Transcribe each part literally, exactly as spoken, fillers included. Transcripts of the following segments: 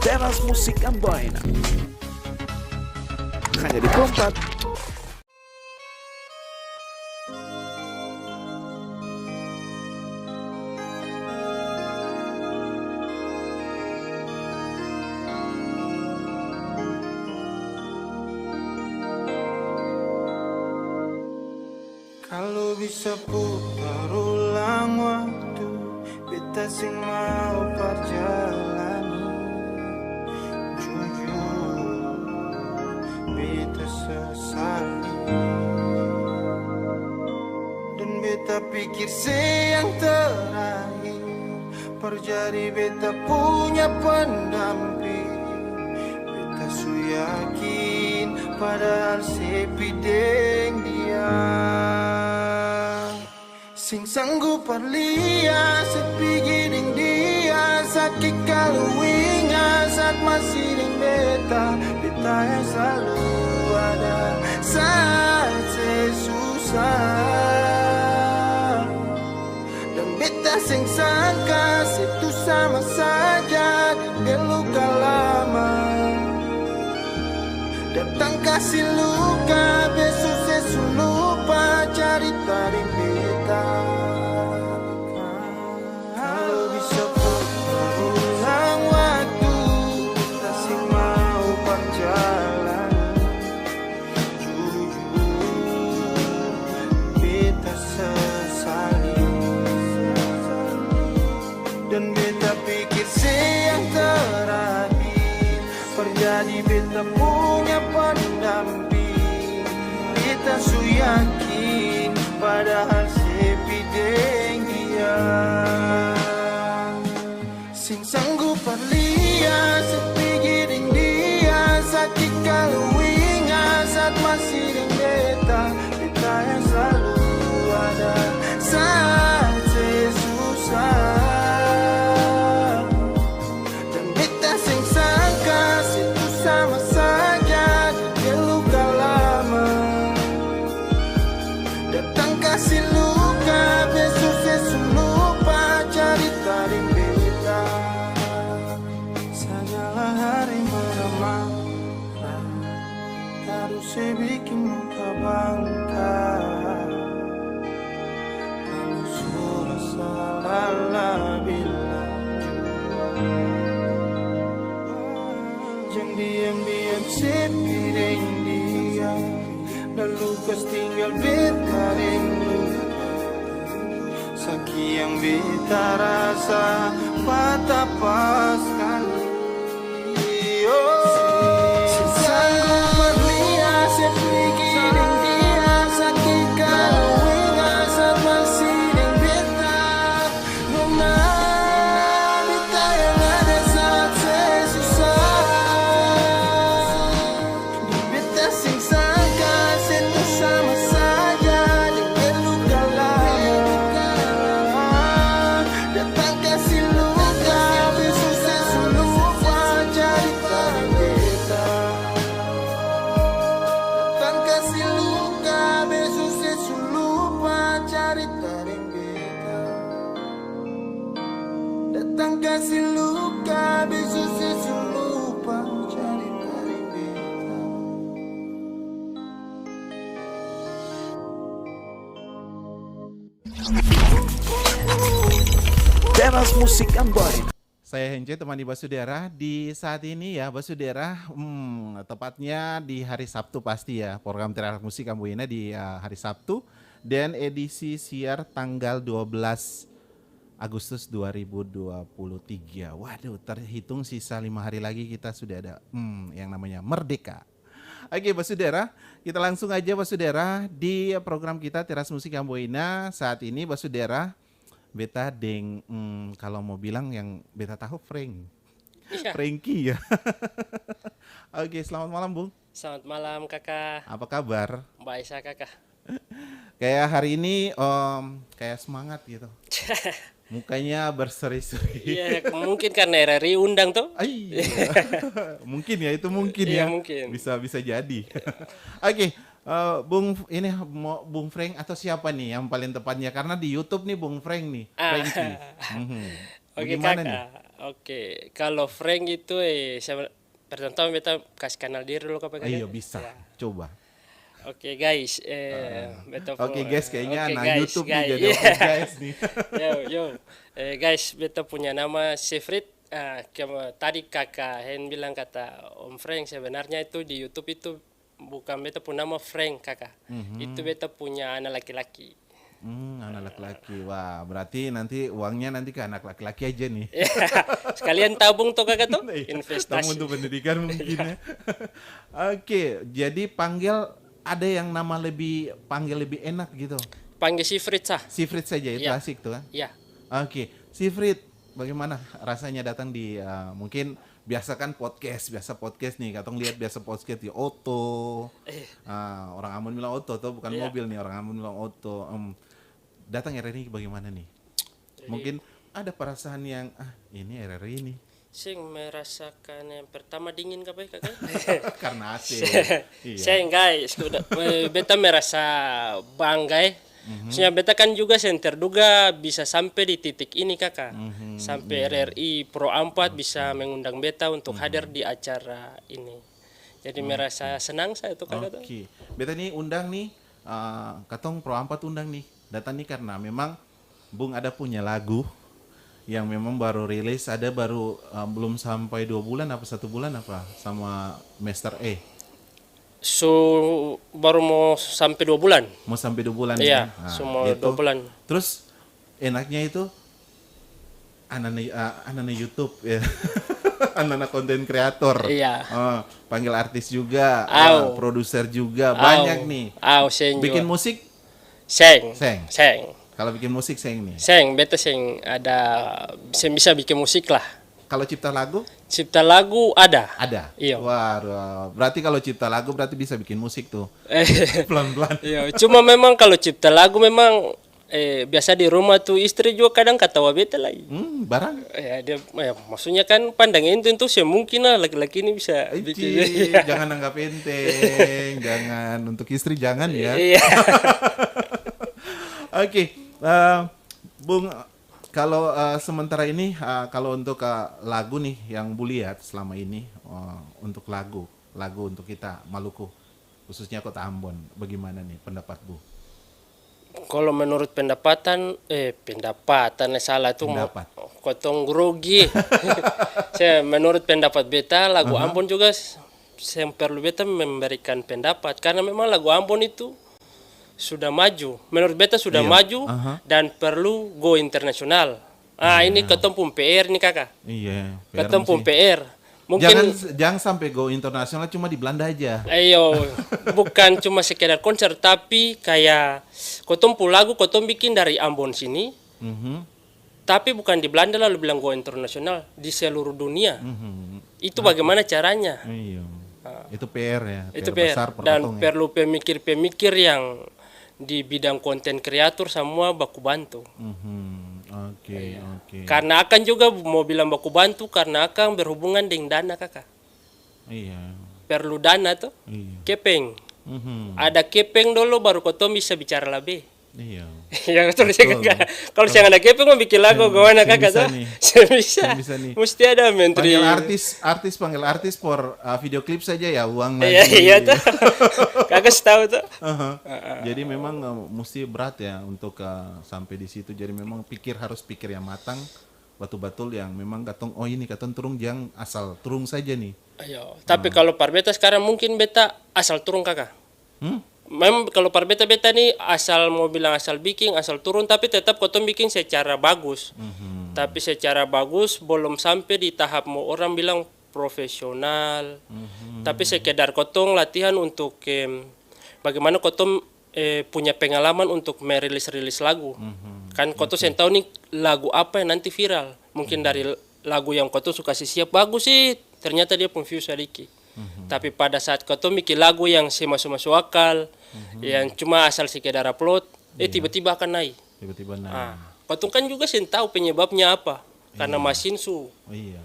Teras Musik Amboina. Hanya di Kompas. Kalu bisa putar ulang waktu, beta seng mau parjalanan. Jujur, beta sesali. Dan beta pikir se yang terakhir. Par jadi beta punya pendamping. Beta su yakin, padahal sepi deng dia. Seng sanggup par lia, se pigi deng dia. Saki kalu inga saat masih deng beta. Beta yang slalu ada saat se susah. Dan beta seng sangka, se tu sama saja deng luka lama. Datang kasi luka, beso se su lupa carita deng beta. Kalu bisa putar ulang waktu, beta seng mau parjalanan. Jujur, beta sesali. Dan beta pikir se yang terakhir. Par jadi beta punya pendamping. Beta su yakin, padahal sepi deng dia. Seng sanggup par lia, se pigi deng dia. Saki kalu inga saat masih deng beta. Beta yang slalu ada saat se susah. Dan beta seng sangka, se tu sama saja deng luka lama. Datang kasi luka, beso se su lupa carita deng beta. Sajalah hari marah-marah, tarus se biking muka bangka. Kalu su rasa lala bilang jua. Jang diam-diam sepi deng dia. Lalu kas tinggal beta deng dia. Saki yang beta rasa patah paskali. Seng sanggup par lia, se pigi deng dia. Saki kalu inga saat masih deng beta. Nona, beta yang ada saat se susah. Beta seng sangka, se tu sama saja deng luka lama. Datang kasi luka, beso se su lupa carita deng beta. Datang kasi luka, beso se su lupa carita deng beta. Datang kasi luka, beso se su lupa carita deng beta. Teras Musik Amboina. Saya Hence, temani basudara di saat ini ya, basudara, hmm, tepatnya di hari Sabtu pasti ya, program Teras Musik Amboina di, eh, hari Sabtu, dan edisi siar tanggal dua belas Agustus dua ribu dua puluh tiga. Waduh, terhitung sisa lima hari lagi kita sudah ada, hmm, yang namanya merdeka. Oke, basudara, kita langsung aja, basudara, di program kita Teras Musik Amboina. Saat ini, basudara, beta deng, mm, kalau mau bilang yang beta tahu, Frank. Iya. Frankie, ya. Oke, selamat malam, Bung. Selamat malam, Kaka. Apa kabar? Baik sa, Kaka. Kayak hari ini, em, kayak semangat gitu. Mukanya berseri-seri. Iya, mungkin karena R R I undang tuh. Ah, iya. Mungkin ya, itu mungkin. Iya, ya. Mungkin. Bisa, bisa jadi. Oke, Eh, Bung F-, ini mo-, Bung Frank atau siapa nih yang paling tepatnya? Karena di YouTube nih Bung Frank nih, Ah. Frankie. Mhm. Oke, Bagaimana nih? Kakak. Oke, kalau Frank itu, eh, siapa, pertama-tama beta kas kanal diri dulu, Kak, Ah, iya, ya? Bisa. Ya. Coba. Oke, guys, eh, Ah. beta Oke, pu-, guys, kayaknya oke, anak guys, YouTube nih, guys. jadi Iya. oke, guys nih. Yo, yo. Eh, guys, beta punya nama Sifrit. Ah, kema-, tadi Kakak Hen bilang kata Om Frank, sebenarnya itu di YouTube itu bukan beta pung nama Frank, Kaka. Mhm. Itu beta punya ana laki-laki. Hmm, ana laki-laki. Wah, berarti nanti uangnya nanti ke anak laki-laki aja nih. Sekalian tabung to, Kaka, to? Iya, Investasi. Tabung untuk pendidikan mungkin Iya. ya. Oke, jadi panggil, ada yang nama lebih, panggil lebih enak gitu? Panggil Sifrit sah. Sifrit saja, itu Iya. asik tuh kan? Iya. Oke, Sifrit, bagaimana rasanya datang di, eh, mungkin biasa kan podcast, biasa podcast nih, katong lihat biasa podcast di oto. Eh. Ah, orang Ambon bilang oto, to, bukan Iya. mobil nih, orang Ambon bilang oto. Em, datang R R I bagaimana nih? Jadi Mungkin ada perasaan yang, "Ah, ini R R I nih." Seng merasakan yang pertama dingin ka bae, Kaka? Karena A C. Seng. Iya. Seng, guys. Kuda-, eh, beta merasa bangga, eh. Mhm. Maksudnya, beta kan juga seng terduga bisa sampe di titik ini, Kaka. Mhm, Sampe iya. R R I Pro empat bisa Oke. mengundang beta untuk Mhm. hadir di acara ini. Jadi, Oke. merasa senang saya tuh, Kaka, tuh. Oke. Beta nih undang nih, eh, katong Pro empat undang nih. Datang nih karena memang Bung ada punya lagu yang memang baru rilis, ada baru, eh, belum sampai dua bulan apa satu bulan apa sama Mister E? Su-, baru mau sampe dua bulan. Mau sampe dua bulan, Iya, ya? Nah, su mau itu. dua bulan. Terus, enaknya itu, anana, ah, anana YouTube, ya. Anana konten kreator. Iya. Ah, panggil artis juga, Au. ah, produser juga, Au. banyak nih. Au, seng Bikin jua. musik? Seng. Seng. Seng. Kalau bikin musik, seng nih. Seng, beta seng ada, seng bisa bikin musik lah. Kalau cipta lagu? Cipta lagu ada. Ada? Iya. Waduh, berarti kalau cipta lagu berarti bisa bikin musik tuh. Pelan-pelan. Iya, cuma memang kalau cipta lagu memang, eh, biasa di rumah tuh istri juga kadang katawa beta lagi. Hmm, barang? Ya, dia, ya, maksudnya kan pandang enteng tuh, seng mungkin lah laki-laki ini bisa Eci, bikin. jangan anggap enteng, jangan. Untuk istri jangan ya. Iya. Oke, eh, Bung, kalau, eh, sementara ini, eh, kalau untuk, eh, lagu nih yang Bu lihat selama ini, eh, untuk lagu, lagu untuk kita Maluku, khususnya Kota Ambon, bagaimana nih pendapat Bu? Kalau menurut pendapatan, eh, pendapatan, eh, salah tu, mo-, Pendapat. kotong grogi. Saya, menurut pendapat beta, lagu Aha. Ambon juga s-, seng perlu beta memberikan pendapat, karena memang lagu Ambon itu sudah maju. Menurut beta sudah Iya. maju Aha. dan perlu go internasional. Ah, ini Iya. katong pung P R nih, Kaka. Iya, P R Katong pung mesti. P R. Mungkin Jangan, jangan sampai go internasional cuma di Belanda aja. Ayo, bukan cuma sekedar konser, tapi kaya kotong pung lagu, kotong biking dari Ambon sini, Mhm. tapi bukan di Belanda lalu bilang go internasional, di seluruh dunia. Mhm. Itu Oke. bagaimana caranya? Iya. Ah. Itu P R ya, Itu P R P R. besar per Dan kotong ya. perlu pemikir-pemikir yang di bidang konten kreator samua baku bantu. Mhm, oke, Iya. oke. Karna akang juga mau bilang baku bantu, karna akang berhubungan deng dana, Kaka. Iya. Perlu dana to? Iya. Kepeng. Mhm. Ada kepeng dolo, baru kotong bisa bicara labe. Iya. Ya, betul sih, Betul. Kaka. Kalau Betul. seng ada kepeng, mau bikin lagu Seng, gimana, seng Kaka, bisa to? nih. Seng bisa. Seng bisa nih. Musti ada menteri. Panggil artis, artis, panggil artis for, uh, video klip saja ya, uang Iya, lagi. iya, to. Kaka su tahu, to. Aha. Heeh. Jadi memang, uh, musti berat ya untuk, uh, sampai di situ. Jadi memang pikir, harus pikir yang matang, batul-batul yang memang katong, "Oh, ini katong turung jang asal turung saja nih." Ayo, tapi Hmm. kalau par beta sekarang mungkin beta asal turung, Kaka. Hmm? Memang kalau par beta, beta ni asal mau bilang asal biking, asal turung, tapi tetap kotong biking secara bagus. Mhm. Tapi secara bagus, bolom sampe di tahap mau orang bilang profesional. Mhm. Tapi sekedar kotong latihan untuk, em, bagaimana kotong, eh, punya pengalaman untuk merilis-rilis lagu. Mhm. Kan kotong Oke. seng tau ni lagu apa yang nanti viral. Mungkin Mhm. dari lagu yang kotong su kasi siap bagus sih, ternyata dia pung view sadiki. Mhm. Tapi pada saat katong biking lagu yang seng maso-maso akal, Mhm. yang cuma asal sekedar upload, eh, Iya. tiba-tiba akang nai. Tiba-tiba nai. Ah, katong kan juga seng tau penyebabnya apa, karena Iya. masin su. Iya,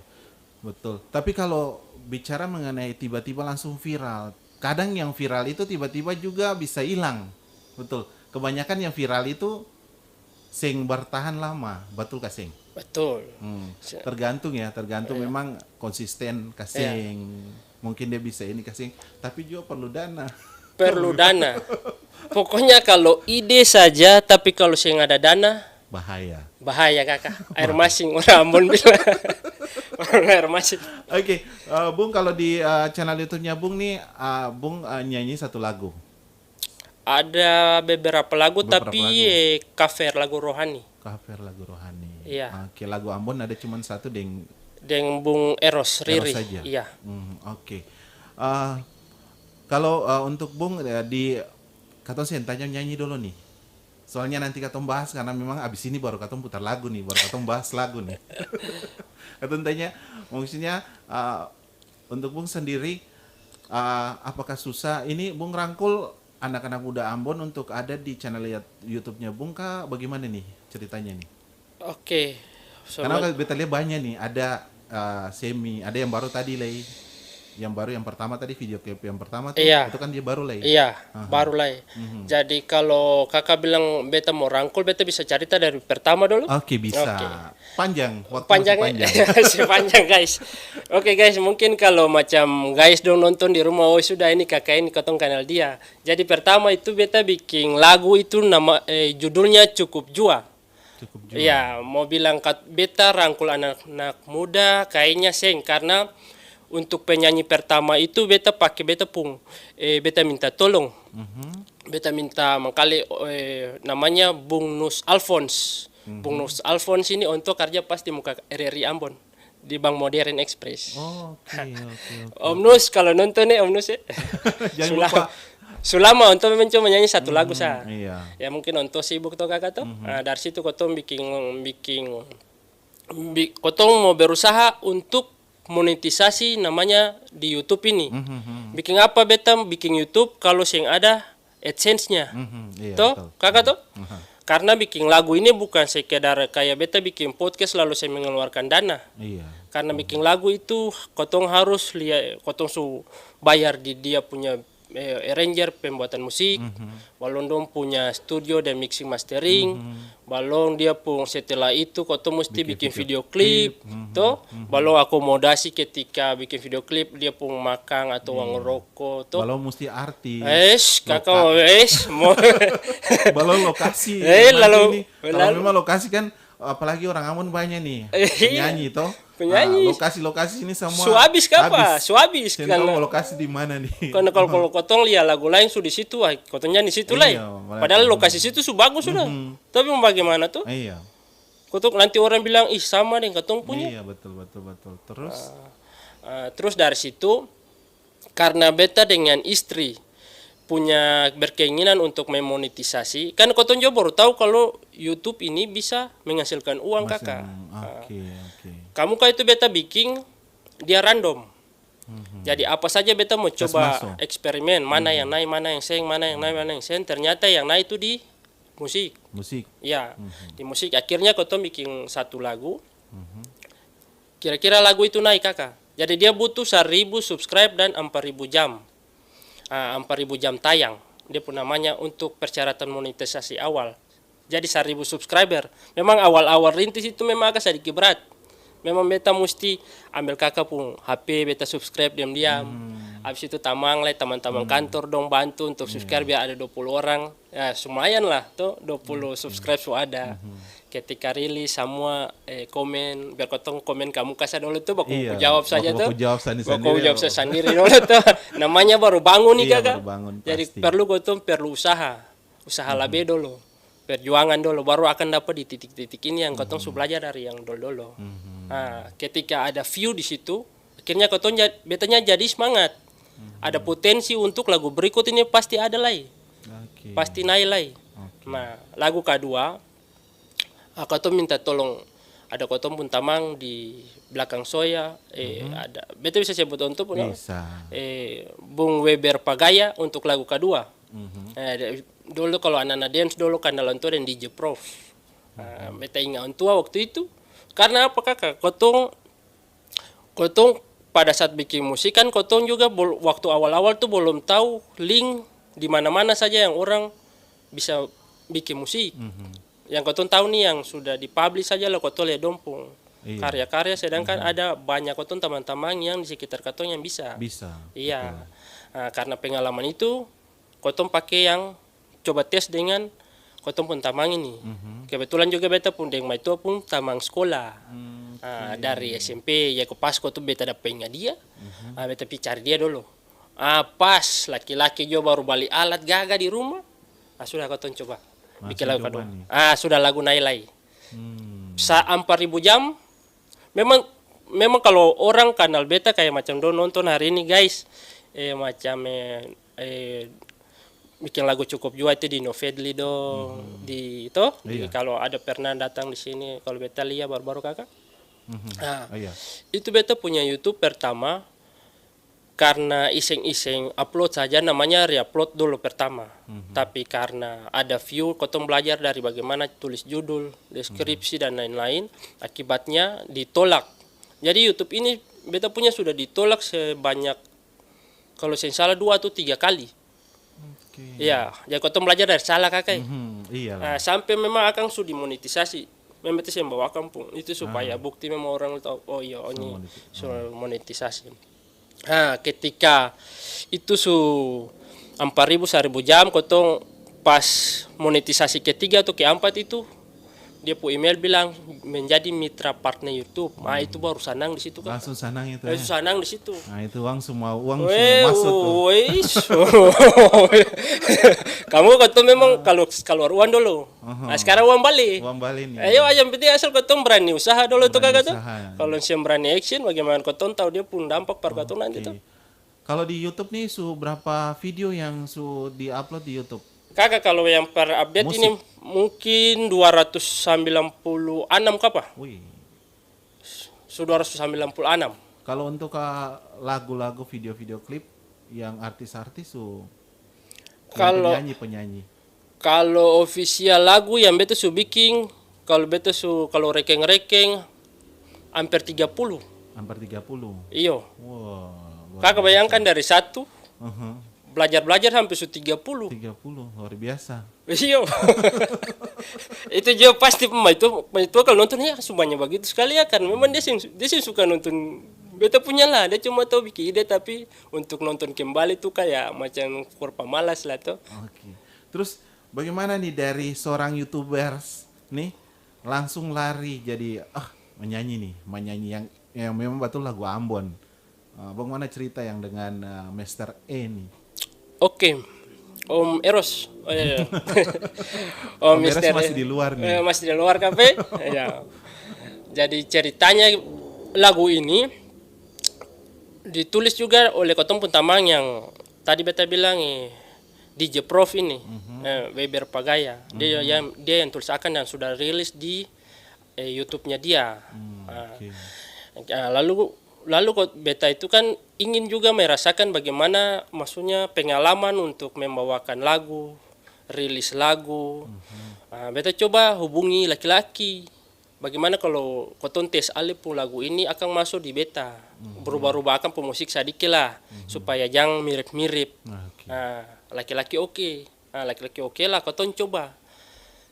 betul. Tapi kalo bicara mengenai tiba-tiba langsung viral, kadang yang viral itu tiba-tiba juga bisa ilang. Betul. Kebanyakan yang viral itu seng bertahan lama, betul ka seng? Betul. Hmm, se- tergantung ya, tergantung. Iya. Memang konsisten ka, iya, seng. Mungkin dia bisa ini ka seng, tapi juga perlu dana. Perlu dana. Pokoknya kalau ide saja, tapi kalau seng ada dana, bahaya. Bahaya, kaka. Air masing, orang Ambon bilang. Orang air masing. Oke, eh, Bung, kalau di, eh, channel YouTube-nya Bung nih, eh, Bung, eh, nyanyi satu lagu. Ada beberapa lagu, beberapa tapi, lagu, eh, cover lagu rohani. Cover lagu rohani. Iya. Oke, lagu Ambon ada cuman satu deng, deng Bung Eros, Eros Riri saja? Iya. Hmm, oke. Eh, kalau, eh, untuk Bung, eh, di, katong seng tanya nyanyi dulu nih. Soalnya nanti katong bahas, karena memang abis ini baru katong putar lagu nih, baru katong bahas lagu nih. Katong tanya, maksudnya, eh, untuk Bung sendiri, ah, apakah susah ini Bung rangkul anak-anak muda Ambon untuk ada di channel yat-, YouTube-nya Bung kah? Bagaimana nih ceritanya nih? Oke, karena kalau beta lihat banyak nih, ada, ah, Semi, ada yang baru tadi lai, yang baru yang pertama tadi, video klip yang pertama tuh, iya, itu kan dia baru lai. Iya, aha, baru lai. Mhm. Jadi kalau kaka bilang beta mau rangkul, beta bisa carita dari pertama dolo? Oke, bisa. Oke. Panjang, waktu panjang, masih panjang. Masih panjang, guys. Oke, guys, mungkin kalau macam guys dong nonton di rumah, "Oh, sudah, ini kaka ini, katong kanal dia." Jadi, pertama itu beta biking lagu itu nama, eh, judulnya Cukup Jua. Cukup Jua. Iya, mau bilang kat-, beta rangkul anak-anak muda, kayaknya seng, karena untuk penyanyi pertama itu beta pake beta pung, eh, beta minta tolong. Mhm. Beta minta mangkali, eh, namanya Bung Nus Alfons. Mhm. Bung Nus Alfons ini onto karja pas di muka R R I Ambon, di Bank Modern Express. Oh, oke, oke, oke. Om Nus, kalau nonton nih, Om Nus, ya. Jangan lupa. Sulama onto memang cuma nyanyi satu lagu sa. Mhm, iya. Ya, mungkin onto sibuk to, kaka to. Mhm. Nah, dari situ kotong biking, biking, bi-, kotong mau berusaha untuk monetisasi namanya di YouTube ini. Mhm, mhm. Biking apa beta biking YouTube kalau seng ada AdSense-nya? Mhm, iya, to, betul. Kaka to? Aha. Karena biking lagu ini bukan sekedar kaya beta biking podcast lalu seng mengeluarkan dana. Iya. Karena biking lagu itu kotong harus lia-, kotong su bayar di dia punya, eh, arranger, pembuatan musik, mhm, balong dong punya studio dan mixing mastering, mhm. Balong dia pung, setelah itu kotong musti biking video klip, mhm, to? Mhm. Balong akomodasi ketika biking video klip, dia pung makang atau uang roko, to? Balong musti artis. Es, kaka, es, mo- Balong lokasi. Eh, nanti lalu, ini, kalau lalu memang lokasi kan, apalagi orang Ambon banyak nih, penyanyi, to? Penyanyi. Ah, lokasi-lokasi ini semua su abis kapa? Abis. Su abis. Seng tau mau lokasi di mana nih. Karena kalau, kalau kotong lia lagu laeng su di situ, ah, kotong nyanyi situ lai. Iya, padahal lokasi situ su bagus sudah. Mhm. Tapi mo bagimana to? Iya. Kotong nanti orang bilang, "Ih, sama deng katong punya." Iya, betul, betul, betul. Terus? Ah, ah, terus dari situ, karna beta dengan istri punya berkeinginan untuk memonetisasi, kan kotong jua baru tau kalo YouTube ini bisa menghasilkan uang, kaka. Oke, oke. Kamuka itu beta biking, dia random. Mhm. Jadi, apa saja beta mo coba eksperimen, mana yang nae, mana yang seng, mana yang nae, mana yang seng, ternyata yang nae itu di musik. Musik. Ya, di musik. Akhirnya kotong biking satu lagu. Mhm. Kira-kira lagu itu nae, kaka. Jadi, dia butuh saribu subscribe dan ampa ribu jam. Ah, ampa ribu jam tayang. Dia pung namanya untuk persyaratan monetisasi awal. Jadi saribu subscriber. Memang awal-awal rintis itu memang agak sadiki berat. Memang beta musti ambel kaka pung H P, beta subscribe diam-diam. Abis itu tamang lai, tamang-tamang kantor dong bantu untuk subscribe biar ada dua puluh orang. Ya, lumayan lah, to, dua puluh subscribe su ada. Ketika rilis, samua, eh, komen, biar kotong komen kamuka sa dolo tu, baku jawab saja to. Baku jawab sandiri-sandiri. Baku jawab sandiri dolo to. Namanya baru bangun ni, kaka. Iya, baru bangun, pasti. Jadi perlu kotong perlu usaha. Usaha labe dolo, perjuangan dolo, baru akang dapa di titik-titik ini yang katong su blajar dari yang dolo-dolo. Nah, ketika ada view di situ, akhirnya katong ja-, betanya jadi smangat. Ada potensi untuk lagu berikut ini pasti ada lai. Oke. Pasti nae lai. Oke. Nah, lagu kadua, ah, katong minta tolong, ada katong pung tamang di blakang soya, eh, ada, beta bisa sebut onto pung nama? Bisa. Eh, Bung Weber Pagaya untuk lagu kadua. Eh, de-, dolo kalo ana-ana dance dolo kanal onto deng D J Prof. Ah, beta inga onto waktu itu. Karna apa, kaka? Kotong, kotong pada saat biking musik kan kotong juga bol-, waktu awal-awal tuh bolom tau link di mana-mana saja yang orang bisa biking musik. Mhm. Yang kotong tau nih yang sudah di-publish saja lah kotong lia dong pung Iya. karya-karya, sedangkan Mhm. ada banyak kotong tamang-tamang yang di sekitar kotong yang bisa. Bisa, Iya. betul. Nah, karna pengalaman itu, kotong pake yang coba tes dengan kotong pung tamang ini. Mhm. Kebetulan juga beta pung deng maitua pung tamang skola. Hmm, Ah, oke. dari S M P, ya ko pas kotong beta dapa inga dia, Mhm. ah, beta pi cari dia dolo. Ah, pas laki-laki jua baru bali alat gaga di rumah. Ah, sudah kotong coba biking Langsung lagu coba kadua. nih. Ah, sudah lagu Nai Lai. Hmm. Sa ampa ribu jam, Memang, memang kalo orang kanal beta kaya macam dong nonton hari ini, guys, eh, macam, eh, eh, biking lagu cukup jua itu di Novadly dong, Mhm. di, to, di, Iya. kalo ada pernah datang di sini, kalo beta lia baru-baru kaka. Mhm. Ah, Oh, iya. itu beta punya YouTube pertama, karna iseng-iseng upload saja, namanya re-upload dolo pertama. Mhm. Tapi karna ada view, kotong blajar dari bagaimana tulis judul, deskripsi, Mhm. dan lain-lain, akibatnya ditolak. Jadi YouTube ini beta punya sudah ditolak sebanyak, kalo seng salah, dua atau tiga kali. Oke. Iya, jadi kotong blajar dari salah, kaka e. Mhm, iyalah. Nah, sampe memang akang su dimonetisasi. Memang beta seng bawa akang pung. Itu supaya Ah. bukti memang orang tau, oh iya, oh Su ini moneti-, su ah. monetisasi. Nah, ketika itu su ampa ribu, saribu jam, kotong pas monetisasi ketiga atau keempat itu, dia pu email bilang menjadi mitra partner YouTube. Ah, itu baru sanang di situ, Kak. Langsung sanang itu, Langsung ya? sanang di situ. Nah, itu uang semua, uang Weh, semua masuk tuh. woi, so-, kamu kata memang Ah. kalau keluar uang dulu. Aha. Nah, sekarang uang balik. Uang balik nih. Ayo, yang penting asal kotong berani usaha dulu tuh, Berani Kakak, tuh. usaha. Kalau seng berani action, bagaimana kotong tahu dia pung dampak par kotong nanti Oke. tuh? Kalau di YouTube nih, su berapa video yang su di-upload di YouTube? Kakak, kalau yang per update Musik. ini mungkin dua ratus sembilan puluh enam kapa? Wih. Su dua ratus sembilan puluh enam. Kalau untuk, ah, lagu-lagu, video-video klip yang artis-artis su, yang Kalau penyanyi-penyanyi? Kalo ofisial lagu yang beta su biking, kalo beta su, kalo rekeng-rekeng, amper tiga puluh. Amper tiga puluh? Iyo. Wah, luar Kaka biasa. bayangkan dari satu, Aha. blajar-blajar sampe su tiga puluh. Tiga puluh, luar biasa. Iyo. Itu jua pasti maitua, maitua kalo nonton, "Ya, su banya bagitu skali ya," karna memang dia seng, dia seng suka nonton beta punya lah, dia cuma tau biking ide, tapi untuk nonton kembali tu kaya macam kur pamalas lah to. Oke. Terus, bagaimana nih dari seorang YouTubers nih, langsung lari jadi, ah, menyanyi nih, menyanyi yang, yang memang batul lagu Ambon. Eh, bagaimana cerita yang dengan, eh, Mister E nih? Oke, Om Eros. Oh, iya, iya. Om Om Eros Mister masih di luar nih. Eh, masih di luar kafe. Iya. Jadi ceritanya lagu ini ditulis juga oleh kotong pung tamang yang tadi beta bilang, eh, D J Prof ini, Mhm. eh, Weber Pagaya. Dia Mhm. yang, dia yang tulis akan dan sudah rilis di, eh, YouTube-nya dia. Hmm, Ah. oke. Ah, lalu, lalu ko-, beta itu kan ingin juga merasakan bagaimana, maksudnya, pengalaman untuk membawakan lagu, rilis lagu. Mhm. Ah, beta coba hubungi laki-laki. Bagaimana kalo kotong tes ale pung lagu ini akang maso di beta, Mhm. berubah-rubah akang pung musik sadiki lah, Mhm. supaya jang mirip-mirip. Ah, oke. Nah, laki-laki oke. Nah, laki-laki oke lah, kotong coba.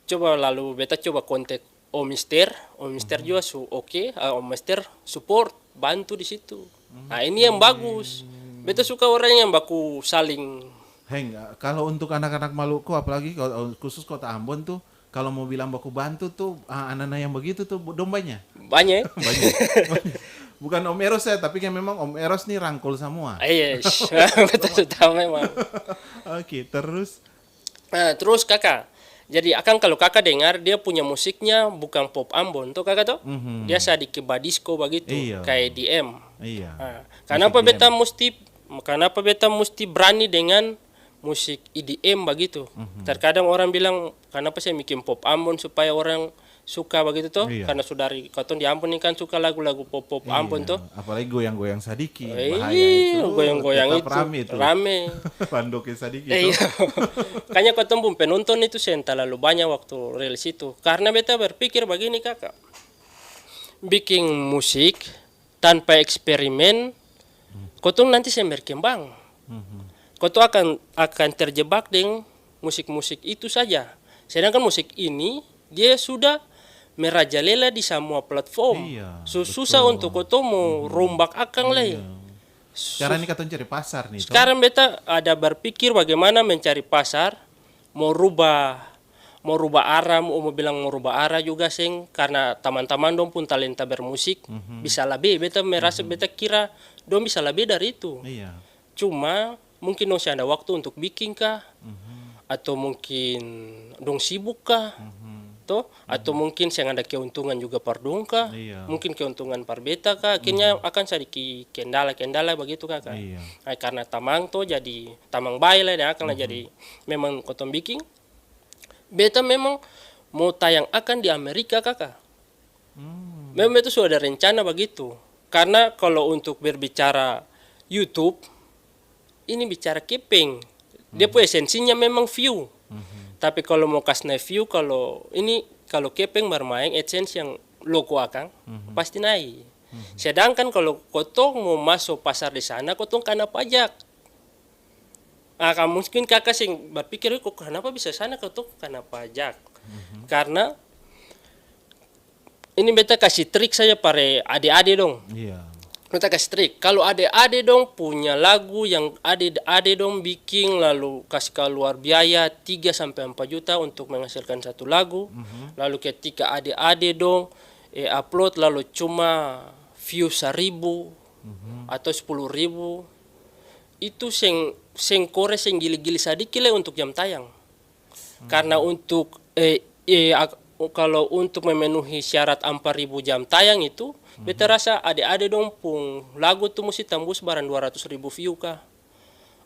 Coba lalu beta coba kontak Om Mister, Om Mister Mhm. jua su oke, ah, Om Mister support, bantu di situ. Nah, ini yang Oke. bagus. Beta suka orang yang baku saling Heng, kalo untuk anak-anak Maluku, apalagi kalo khusus Kota Ambon tuh, kalo mo bilang baku bantu tuh, ah, ana-ana yang bagitu tuh, dong banya? Banya, e? Banya. Bukan Om Eros ya, tapi kan memang Om Eros nih rangkul samua. Iya, betul, betul, memang. Oke, terus? Nah, terus Kaka, jadi akang kalo Kaka dengar, dia punya musiknya bukang pop Ambon, to Kaka to? Mhm. Dia sadiki badisko bagitu, Iya. kaya E D M. Iya. Nah, Musik kanapa E D M. beta musti, kanapa beta musti brani dengan musik E D M bagitu. Mhm. Terkadang orang bilang, "Kanapa seng biking pop Ambon supaya orang suka bagitu to?" Iya. Karna su dari katong di Ambon ini kan suka lagu-lagu pop-pop Iya, Ambon to. Apalagi goyang-goyang sadiki, Eh, bahaya itu. goyang-goyang Tetap itu, rame itu. rame. Pandoke sadiki Eh, to. iya. Kayaknya katong pung penonton itu seng talalu banya waktu rilis itu. Karna beta berpikir bagini, Kaka. Biking musik tanpa eksperimen, kotong nanti seng berkembang. Mhm. Kotong akan, akan terjebak deng musik-musik itu saja. Sedangkan musik ini, dia sudah merajalela di samua platform. Iya, su-, susah betul. Untuk kotong mo Mhm. rombak akang lai. Iya. Sekarang Sus-, ini katong cari pasar nih, toh. Sekarang beta ada berpikir bagaimana mencari pasar, mo rubah, mo rubah arah, mo, mo bilang mo rubah arah juga seng, karna tamang-tamang dong pung talenta bermusik Mhm. bisa labe. Beta merasa, Mhm. beta kira dong bisa labe dari itu. Iya. Cuma mungkin dong seng ada waktu untuk biking ka, Mhm. atau mungkin dong sibuk ka, Mhm. to, atau Mhm. mungkin seng ada keuntungan juga par dong ka, Iya. mungkin keuntungan par beta ka, akhirnya Mhm. akang sadiki kendala-kendala bagitu kaka. Iya. Nah, karna tamang to jadi tamang bae lai deng akang lah, Mhm. jadi memang kotong biking, beta memang mo tayang akang di Amerika kaka. Hmm. Memang beta su ada rencana bagitu. Karna kalo untuk berbicara YouTube, ini bicara kepeng. Dia pung esensinya memang view. Mhm. Tapi kalo mo kas nae view, kalo ini, kalo kepeng barmaeng, AdSense yang logo akang, Mhm. pasti nae. Mhm. Sedangkan kalo kotong mo maso pasar di sana, kotong kana pajak. Ah, ka-, mungkin kaka seng berpikir, "Eh, kok kanapa bisa sana kotong kana pajak?" Mhm. Karna ini beta kasi trik saja par ade-ade dong. Iya. Beta kasi trik. Kalo ade-ade dong punya lagu yang ade-ade dong biking, lalu kasi kaluar biaya tiga sampe ampa juta untuk menghasilkan satu lagu, Mhm. lalu ketika ade-ade dong, eh, upload lalu cuma view saribu Mhm. atau sepuluh ribu, itu seng, seng kore, seng gili-gili sadiki lai untuk jam tayang. Karna untuk, eh, eh, ak-, kalo untuk memenuhi syarat ampa ribu jam tayang itu, beta rasa ade-ade dong pung lagu tu musti tambus barang dua ratus ribu view ka,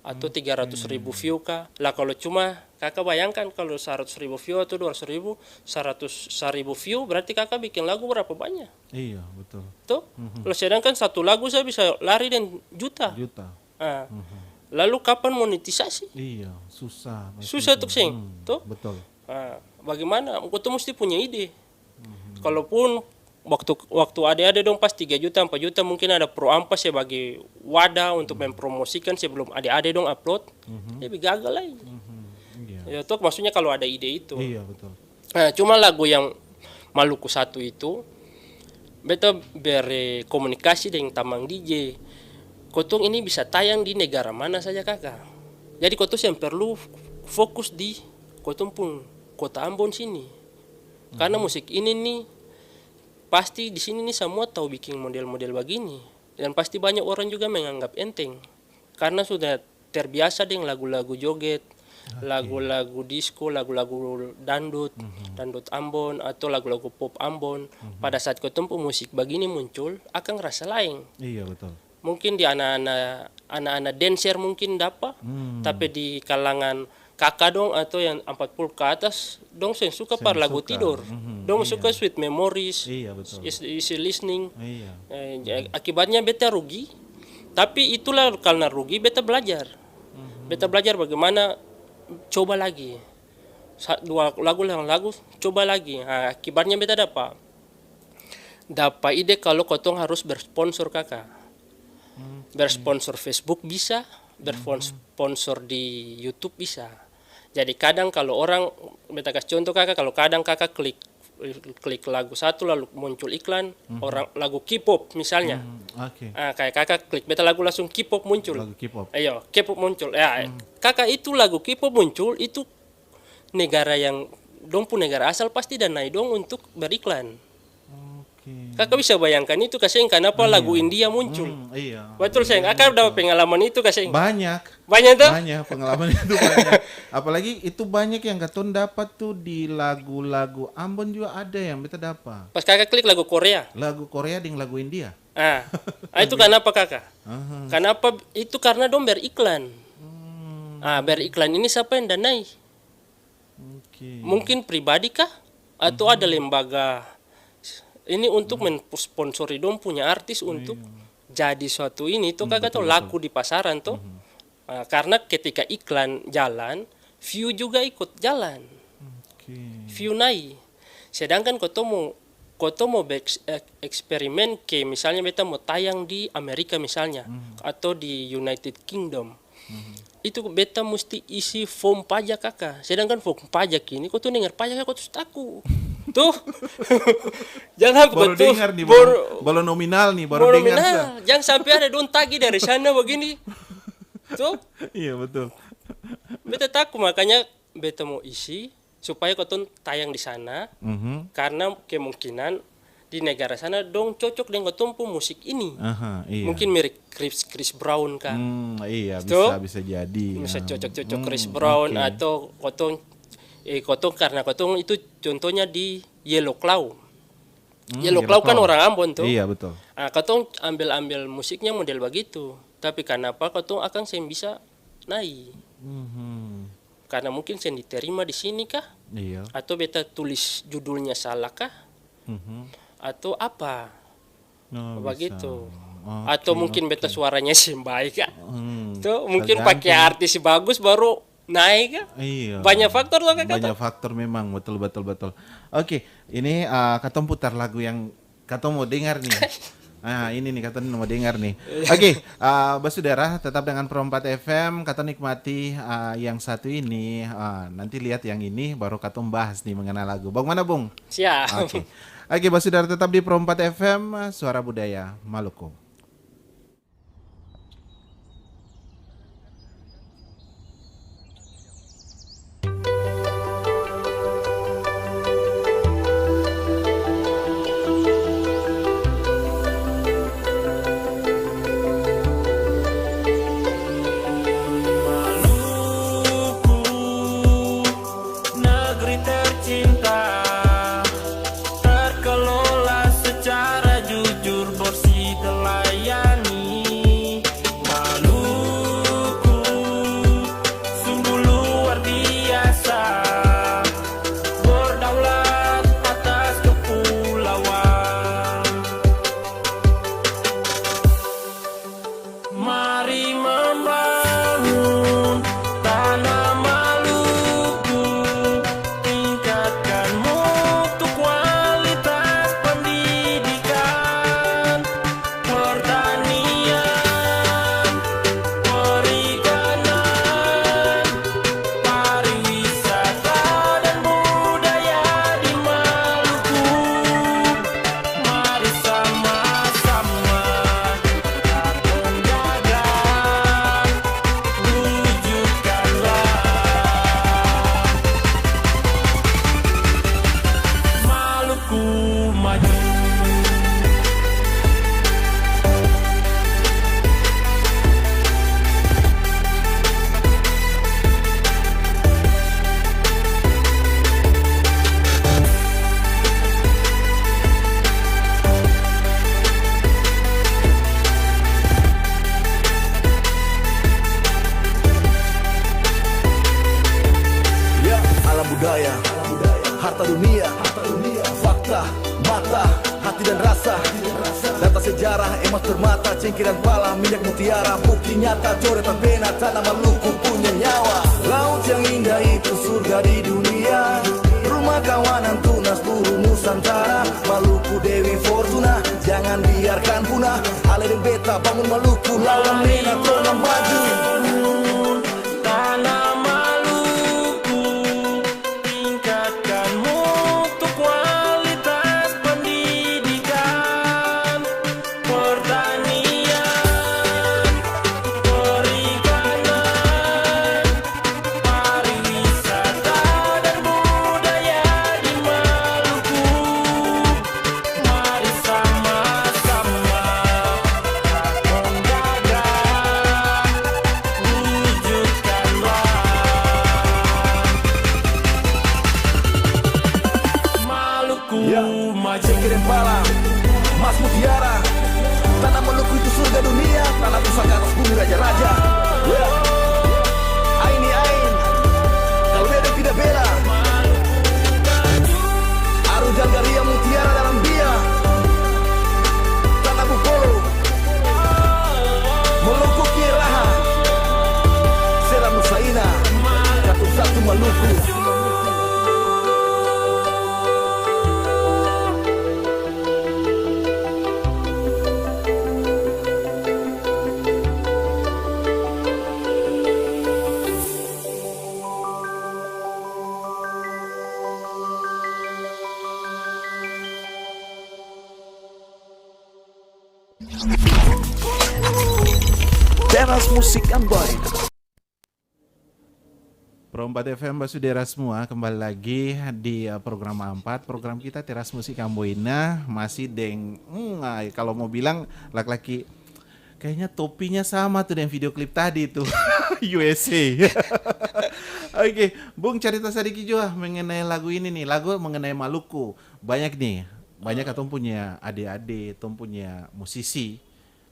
atau tiga ratus ribu view ka. Lah, kalo cuma kaka bayangkan, kalo saratus ribu view atau dua ratus ribu, saratus, saribu view, berarti kaka biking lagu berapa banya? Iya, betul. To? Mhm. Kalo sedangkan satu lagu sa bisa lari deng juta. Juta. Ah. Mhm. Lalu kapan monetisasi? Iya, susah. Susah tuk seng, to? Betul. Ah, bagimana? Kotong musti punya ide. Mhm. Kalaupun waktu, waktu ade-ade dong pas tiga juta, ampa juta, mungkin ada Pro Ampas sebagai wadah untuk mempromosikan sebelum ade-ade dong upload, lebih gagal lai. Mhm. Iya. Ya, to, maksudnya kalo ada ide itu. Iya, betul. Nah, cuma lagu yang Maluku Satu itu, beta bere komunikasi deng tamang D J. Kotong ini bisa tayang di negara mana saja, kaka. Jadi, kotong seng perlu fokus di kotong pung kota Ambon sini. Karna musik ini ni, pasti di sini ni samua tau biking model-model bagini. Dan pasti banya orang juga menganggap enteng. Karna sudah terbiasa deng lagu-lagu joget, lagu-lagu disko, lagu-lagu dandut, dandut Ambon, atau lagu-lagu pop Ambon. Pada saat kotong pung musik bagini muncul, akang rasa laeng. Iya, betul. Mungkin di ana-ana, ana-ana dancer mungkin dapa, tapi di kalangan kaka dong atau yang ampat puluh ke atas, dong seng suka par lagu tidor. Dong suka Sweet Memories, iya, betul, easy, easy listening. Iya. Eh, ja-, akibatnya beta rugi, tapi itulah karna rugi beta belajar. Beta belajar bagaimana coba lagi. Sa-, dua lagu yang lagu, coba lagi. Nah, akibatnya beta dapa, dapa ide kalo kotong harus bersponsor, kaka. Bersponsor Facebook bisa, bersponsor di YouTube bisa. Jadi kadang kalo orang, beta kas contoh, kaka, kalo kadang kaka klik, klik lagu satu lalu muncul iklan, orang lagu K-pop misalnya. Ah, kaya kaka klik beta lagu langsung K-pop muncul. Lagu K-pop. Iyo, K-pop muncul. Ya, kaka itu lagu K-pop muncul, itu negara yang dong pung negara asal pasti danai dong untuk beriklan. Oke. Kaka bisa bayangkan itu ka seng, kanapa lagu India muncul? Hmm, iya. Batul seng? Kaka ada pengalaman itu ka seng? Banyak. Banyak to? Banyak, pengalaman itu banyak. Apalagi itu banyak yang katong dapat tuh di lagu-lagu Ambon juga ada yang beta dapat. Pas kaka klik lagu Korea. Lagu Korea deng lagu India. Ah, ah, itu kanapa kaka? Aha. Kanapa? Itu karna dong beriklan. Hmm. Ah, beriklan ini sapa yang danai? Oke. Mungkin pribadi kah? Atau ada lembaga ini untuk mensponsori dong punya artis untuk jadi suatu ini, to, kaka, to, laku di pasaran, to. Ah, karna ketika iklan jalan, view juga ikut jalan. Oke. View nai. Sedangkan kotong mo, kotong mo beks-, ek-, eksperimen ke misalnya beta mo tayang di Amerika misalnya, atau di United Kingdom. Itu beta musti isi form pajak kaka. Sedangkan form pajak ini, kotong dengar pajak kaka, kotong su taku. Tuh. Jang sampe baru kotong dengar nih, baru, baru nominal nih, baru baru dengar nominal. Jang sampe ada dong tagi dari sana bagini. Tuh. Iya, betul. Beta taku, makanya beta mo isi supaya kotong tayang di sana, karna kemungkinan di negara sana dong cocok deng kotong pung musik ini. Aha, iya. Mungkin mirip Chris, Chris Brown ka. Hmm, iya, bisa, bisa jadi. Bisa cocok-cocok Chris Brown, atau kotong, eh, kotong, karna kotong itu contohnya di Yellow Claw. Hmm, Yellow Claw kan orang Ambon tuh. Iya, betul. Ah, kotong ambil-ambil musiknya model bagitu. Tapi kanapa kotong akang seng bisa nai? Karna mungkin seng diterima di sini kah? Iya. Atau beta tulis judulnya salah kah? Atau apa? Oh, bagitu. Bisa. Atau mungkin beta suaranya seng baik kah? Tuh, mungkin pake artis bagus baru naik kah? Iya. Banyak faktor loh, kata. Banyak faktor memang, betul, betul, betul. Oke, ini, ah, katong putar lagu yang katong mo dengar nih. Ah, ini nih, katong mo dengar nih. Oke, ah, basudara, tetap dengan Pro empat F M, katong nikmati, ah, yang satu ini, ah, nanti lihat yang ini, baru katong bahas nih mengenai lagu. Bagimana, Bung? Siap. Oke. Oke, basudara, tetap di Pro empat F M, Suara Budaya Maluku. Maluku, negeri tercinta, terkelola secara jujur, bersih, terlayani. Maluku sungguh luar biasa, berdaulat atas kepulauan. Mari membangun tanah Maluku, tingkatkan mutu kualitas pendidikan, pertanian, perikanan, pariwisata, dan budaya di Maluku. Mari sama-sama katong jaga, wujudkanlah Maluku maju. Ya, alam budaya, harta dunia, fakta, mata, hati dan rasa. Data sejarah, emas permata, cengkeh dan pala, minyak mutiara, bukti nyata, coretan pena, tanah Maluku punya nyawa. Laut yang indah itu surga di dunia. Rumah kawanan tunas buru Nusantara, Maluku Dewi Fortuna, jangan biarkan punah. Ale deng beta bangun Maluku, lawan mena torang maju. Tanah Maluku. Tingkatkan mutu kualitas pendidikan, pertanian, perikanan, pariwisata, dan budaya di Maluku. Mari sama-sama katong jaga, wujudkanlah Maluku maju. Ya. Cengkeh deng pala, mas mutiara, tanah Maluku itu surga dunia, tanah pusaka atas bumi raja-raja. Ya. Ain ni ain, kalu beda tidak bela. Aru jalgaria mutiara dalam dia. Tanah Bukolo, Molongkuki Raha, Seram Nusa Ina, katu satu Maluku. Teras Musik Amboina. Pro empat F M, basudara semua, kembali lagi di, eh, program empat, program kita Teras Musik Amboina, masih deng, hmm, ah, kalau mau bilang laki-laki, kayaknya topinya sama tuh deng video klip tadi tuh, U S A. Oke, Bung, cerita sadiki jua mengenai lagu ini nih, lagu mengenai Maluku. Banyak nih, banyak katong punya ade-ade, tong punya musisi,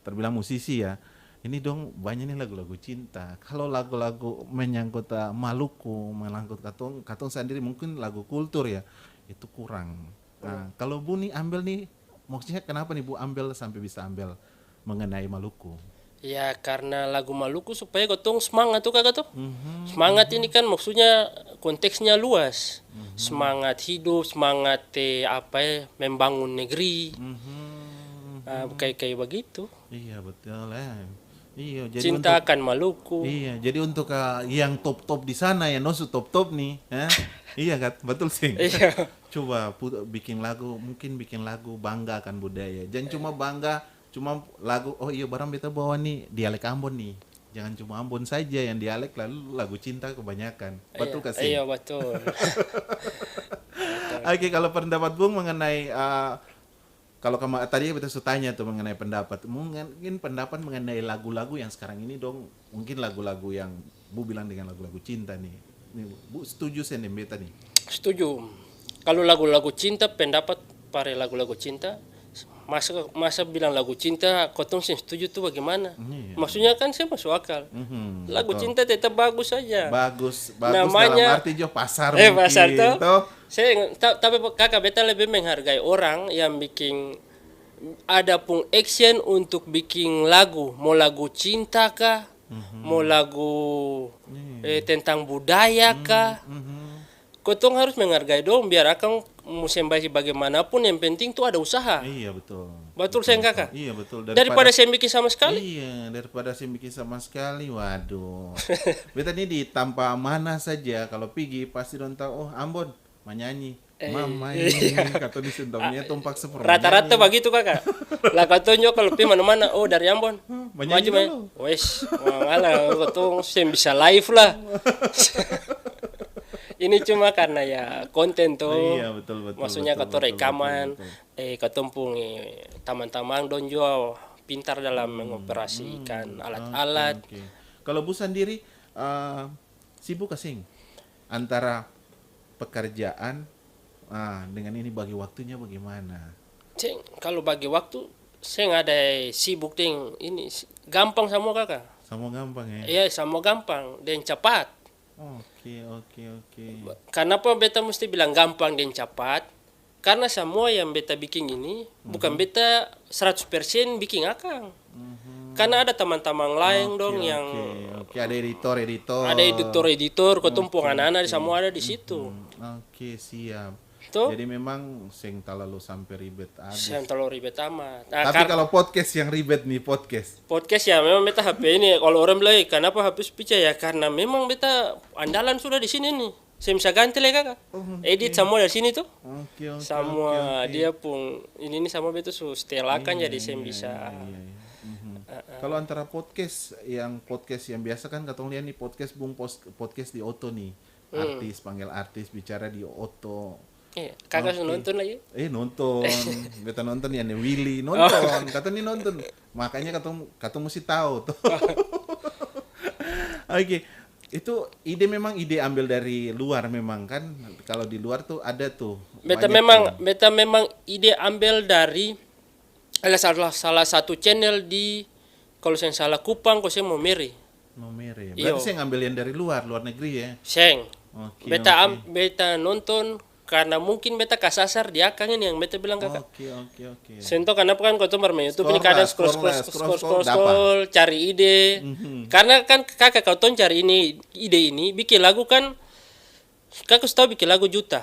terbilang musisi ya, ini dong banya nih lagu-lagu cinta. Kalo lagu-lagu menyangkut, ah, Maluku, menyangkut katong, katong sandiri mungkin lagu kultur ya, itu kurang. Nah, kalo Bu nih ambel nih, maksudnya kenapa nih Bu ambel sampe bisa ambel mengenai Maluku? Ya, karna lagu Maluku supaya katong smangat to, Kaka, to. Mhm, smangat ini kan maksudnya konteksnya luas. Mhm. Smangat hidup, smangat, eh, apa, eh, membangun negeri. Mhm, ah, mhm. Kaya, kaya bagitu. Iya, betul, eh. Iya, jadi cinta untuk akan Maluku. Iya, jadi untuk, ah, yang top-top di sana, yang dong su top-top nih, eh. Iya, Kat? Betul, seng? Iya. Coba pu-, biking lagu, mungkin biking lagu bangga akan budaya. Jangan cuma bangga, cuma lagu, "Oh iya, barang beta bawa nih dialek Ambon nih." Jangan cuma Ambon saja yang dialek, lalu lagu cinta kebanyakan. Betul, iya, Kak, seng? Iya, betul. Oke, kalau pendapat Bung mengenai, eh, Kalau kama-, tadi beta su tanya tuh mengenai pendapat. Mungkin pendapat mengenai lagu-lagu yang sekarang ini dong, mungkin lagu-lagu yang Bu bilang dengan lagu-lagu cinta nih. Nih, Bu setuju seng deng beta nih? Setuju. Kalu lagu-lagu cinta, pendapat pare lagu-lagu cinta, masa, masa bilang lagu cinta, kotong seng setuju tuh bagaimana? Iya. Maksudnya kan seng masuk akal. Mhm, betul. Lagu cinta tetap bagus saja. Bagus, bagus dalam arti jua pasar mungkin, toh? Seng, ta-, tapi Kaka, beta lebih menghargai orang yang biking, ada pung action untuk biking lagu, mo lagu cinta ka, mo lagu, eh, tentang budaya ka. Kotong harus menghargai dong, biar akang mo seng bae bagaimanapun, yang penting tu ada usaha. Iya, betul. Batul seng, Kaka? Iya, betul. Daripada seng biking sama skali. Iya, daripada seng biking sama skali, waduh. Beta ni di tampa mana saja, kalo pigi, pasti dong tau, "Oh, Ambon." Manyanyi. Eh, mama ini, iya. Katong di Sintonia, tong paksa par manyanyi. Rata-rata bagitu, Kaka. Lah, katong jua kalo pi mana-mana, "Oh, dari Ambon." Manyanyi dolo. Wes, mangala, katong seng bisa live lah. Ini cuma karna ya konten to. Iya, betul, betul, betul, betul, betul. Maksudnya katong rekaman, eh, katong pung, eh, tamang-tamang dong jua pintar dalam mengoperasikan alat-alat. Oke, oke. Kalo Bu sandiri, eh, sibuk ka seng? Antara pekerjaan, ah, dengan ini bagi waktunya bagaimana? Seng, kalo bagi waktu, seng ada sibuk deng ini, gampang samua, Kaka. Samua gampang, e? Iya, samua gampang deng capat. Oke, oke, oke. Kanapa beta musti bilang gampang deng capat? Karna samua yang beta biking ini, bukan beta seratus persen biking akang. Karna ada tamang-tamang laeng dong yang, oke, oke. Ada editor-editor. Ada editor-editor, katong pung ana-ana samua ada di situ. Oke, siap. To? Jadi memang seng talalu sampe ribet abis. Seng talalu ribet amat. Nah, tapi kalo podcast yang ribet nih, podcast. Podcast ya memang beta H P ini, kalo orang bilang, "Eh, kanapa H P su pica?" Ya karna memang beta andalan sudah di sini nih. Seng bisa ganti lai, Kaka. Edit samua dari sini to. Oke, oke, oke, oke. Samua dia pung ini, ini samua beta su setel akang, jadi seng bisa. Iya, iya, iya. Kalo antara podcast, yang podcast yang biasa kan katong lia nih podcast, Bung, pos-, podcast di oto nih. Artis, panggel artis, bicara di oto. Iya, Kaka su nonton lagi? Eh, nonton. Beta nonton ya, ne Willy. Nonton. Katong ni nonton. Makanya katong, katong musti tau to. Oke. Itu ide memang ide ambel dari luar memang kan? Kalo di luar tuh ada tuh, beta memang, beta memang ide ambel dari ada salah, salah satu channel di, kalo seng salah, Kupang, kalo seng Maumere. Maumere. Iyo. Berarti seng ambel yang dari luar, luar negeri, e? Seng. Oke, oke. Beta am-, beta nonton karna mungkin beta kasasar di akang ini yang beta bilang, Kaka. Oke, oke, oke. Seng tau kanapa kan katong barmaeng YouTube ini kadang scroll, scroll, scroll, scroll, cari ide. Karna kan, Kaka, katong cari ini, ide ini, biking lagu kan Kaka su tau biking lagu juta.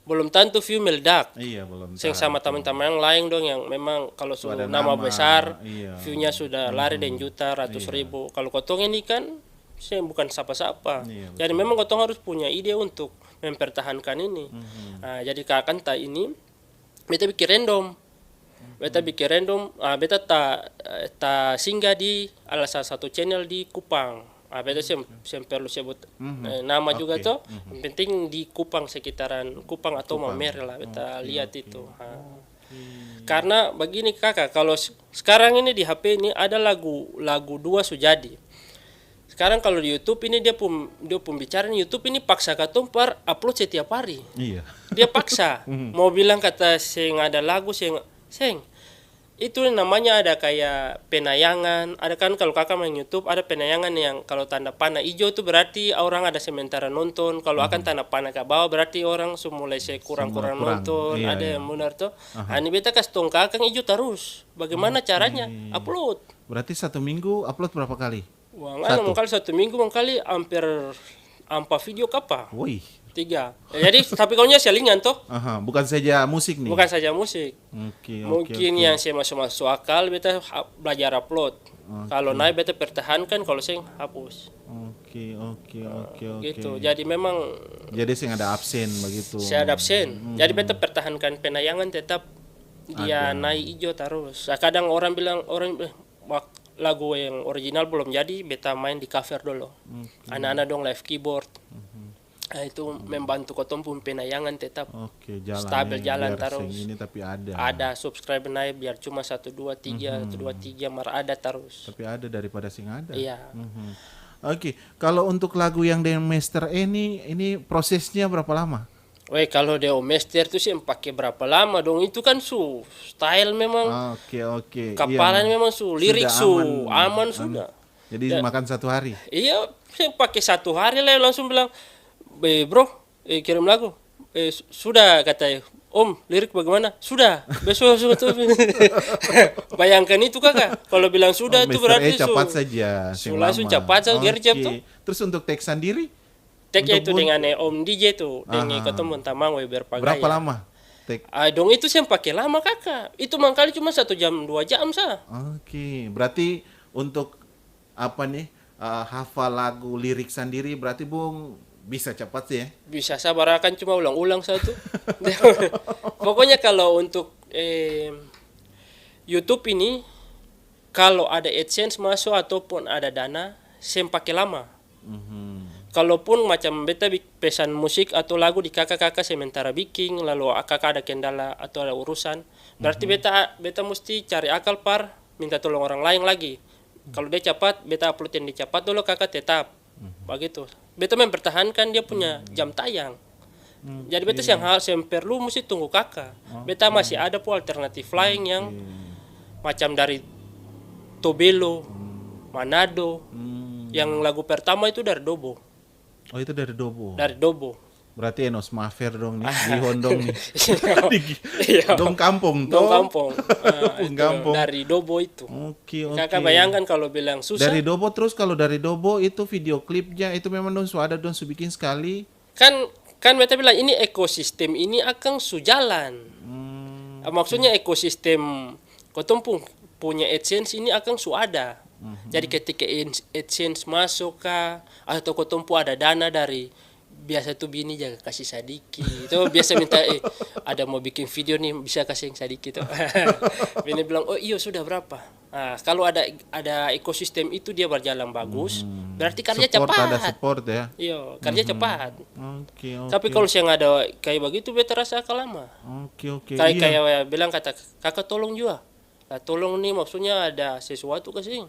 Belum tantu view meledak. Iya, belum tantu. Seng sama tamang-tamang yang laeng dong yang memang kalo su nama besar, view-nya sudah lari deng juta, ratus ribu. Kalo katong ini kan, seng, bukan sapa-sapa. Iya, betul. Jadi memang katong harus punya ide untuk mempertahankan ini. Nah, jadi Kaka ta ini, beta biking random. Beta biking random, ah, beta ta, ta singgah di ada salah satu channel di Kupang. Ah, beta seng, seng perlu sebut, eh, nama juga to. Yang penting di Kupang, sekitaran Kupang atau Maumere lah, beta lihat itu. Ha. Karna bagini, Kaka, kalo s-, skarang ini di H P ini ada lagu, lagu dua su jadi. Skarang kalo di YouTube ini dia pung, dia pung bicara ni, YouTube ini paksa katong par upload setiap hari. Iya. Dia paksa. Mau bilang kata seng ada lagu, seng, seng. Itu namanya ada kaya penayangan. Ada kan kalo Kaka main YouTube, ada penayangan yang kalo tanda pana ijo tu berarti orang ada sementara nonton. Kalo akang tanda pana ka bawa, berarti orang su mulai se kurang-kurang nonton. Iya, ada yang benar to. Ah, ini beta kas tong ka akang ijo tarus. Bagaimana caranya? Upload. Berarti satu minggu upload berapa kali? Wah, ngana mangkali satu minggu mangkali amper ampa video kapa? Woi. Tiga. Ya, jadi, tapi kalunya selingan to. Aha, bukan saja musik nih? Bukan saja musik. Oke, oke, mungkin yang seng maso-maso akal, beta ha-, blajar upload. Oke. Kalo nae beta pertahankan, kalo seng, hapus. Oke, oke, oke, oke. Gitu. Jadi memang. Jadi seng ada absen begitu? Seng ada absen. Jadi beta pertahankan penayangan tetap dia nae ijo tarus. Kadang orang bilang, orang, eh, Wak-, lagu yang original belum jadi, beta main di cover dolo. Oke. Ana-ana dong live keyboard. Mhm. Ah, itu membantu katong pung penayangan tetap stabil jalan tarus. Oke, jalan ya, biar seng ini tapi ada. Ada subscribe naik, biar cuma satu, dua, tiga, satu, dua, tiga, mar ada tarus. Tapi ada daripada seng ada. Iya. Mhm. Oke, kalau untuk lagu yang dengan Mister E ini, ini prosesnya berapa lama? Weh, kalo deng Om Mester tu seng pake brapa lama dong, itu kan su style memang. Ah, oke, oke. Iya, kapala ni memang su lirik su aman, aman sudah. Jadi makan satu hari? Iya, seng pake satu hari lai langsung bilang, "Eh, bro, eh, kirim lagu." "Eh, su-, sudah," kata, "Om, lirik bagaimana?" "Sudah, besok langsung tu." Bayangkan itu, Kaka. Kalo bilang sudah tu berarti su, su langsung capat sa, gercep tu. Terus untuk teks sandiri? Tag ya itu dengan, eh, Om D J tu, deng, eh, katong pung tamang Weber Pagaya. Berapa lama tag? Ah, dong itu seng pake lama, Kaka. Itu mangkali cuma satu jam, dua jam sa. Oke, berarti untuk apa nih, eh, hafal lagu lirik sandiri, berarti Bung bisa capat sih ya? Bisa sa, barang akang cuma ulang-ulang sa tu. Pokoknya kalau untuk, eh, YouTube ini, kalo ada AdSense maso ataupun ada dana, seng pake lama. Mhm. Kalaupun macam beta bi-, pesan musik atau lagu di kaka, kaka sementara biking, lalu kaka ada kendala atau ada urusan, berarti beta, beta musti cari akal par minta tolong orang laeng lagi. Kalo dia capat, beta upload yang dia capat dolo, kaka tetap. Mhm. Bagitu. Beta mempertahankan dia punya jam tayang. Jadi beta seng ha-, seng perlu musti tunggu kaka. Beta masih ada pung alternatif laeng yang macam dari Tobelo, Manado. Yang lagu pertama itu dari Dobo. Oh, itu dari Dobo? Dari Dobo. Berarti Enos Mafer dong nih, Gihon dong nih. Iya. Dong kampong to? Dong kampong. Ah, itu kampong. Dari Dobo itu. Oke, oke. Kaka bayangkan kalo bilang susah. Dari Dobo, terus kalo dari Dobo itu video klipnya itu memang dong su ada, dong su biking skali? Kan, kan beta bilang ini ekosistem ini akang su jalan. Ah, maksudnya ekosistem katong pung, punya AdSense ini akang su ada. Jadi ketika ins-, AdSense maso ka, atau katong pung ada dana dari, biasa tu bini jaga kasi sadiki. To biasa minta, "Eh, ada mau biking video nih, bisa kasi yang sadiki to?" Bini bilang, "Oh iyo, sudah berapa?" Ah, kalo ada, ada ekosistem itu dia berjalan bagus, berarti karja capat. Support, ada support ya? Iyo, karja capat. Oke, oke. Tapi kalo seng ada kaya bagitu, beta rasa akang lama. Oke, oke. Kaya, kaya bilang kata, "Kaka tolong jua." Lah, tolong ni maksudnya ada sesuatu ka seng?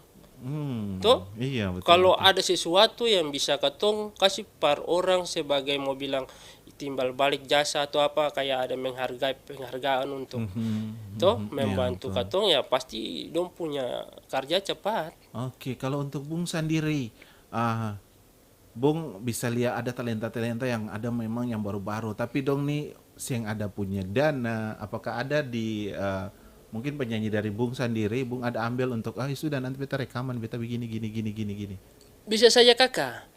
To? Iya, betul, betul. Kalo ada sesuatu yang bisa katong kasi par orang sebagai mau bilang timbal balik jasa atau apa, kaya ada menghargai, penghargaan untuk, to, membantu katong, ya pasti dong punya karja capat. Oke, kalo untuk Bung sandiri, ah, Bung bisa lia ada talenta-talenta yang ada memang yang baru-baru, tapi dong ni seng ada punya dana. Apakah ada di, eh, mungkin penyanyi dari Bung sandiri, Bung ada ambel untuk, "Ah, sudah, nanti beta rekaman, beta begini, gini, gini, gini, gini"? Bisa saja, Kaka.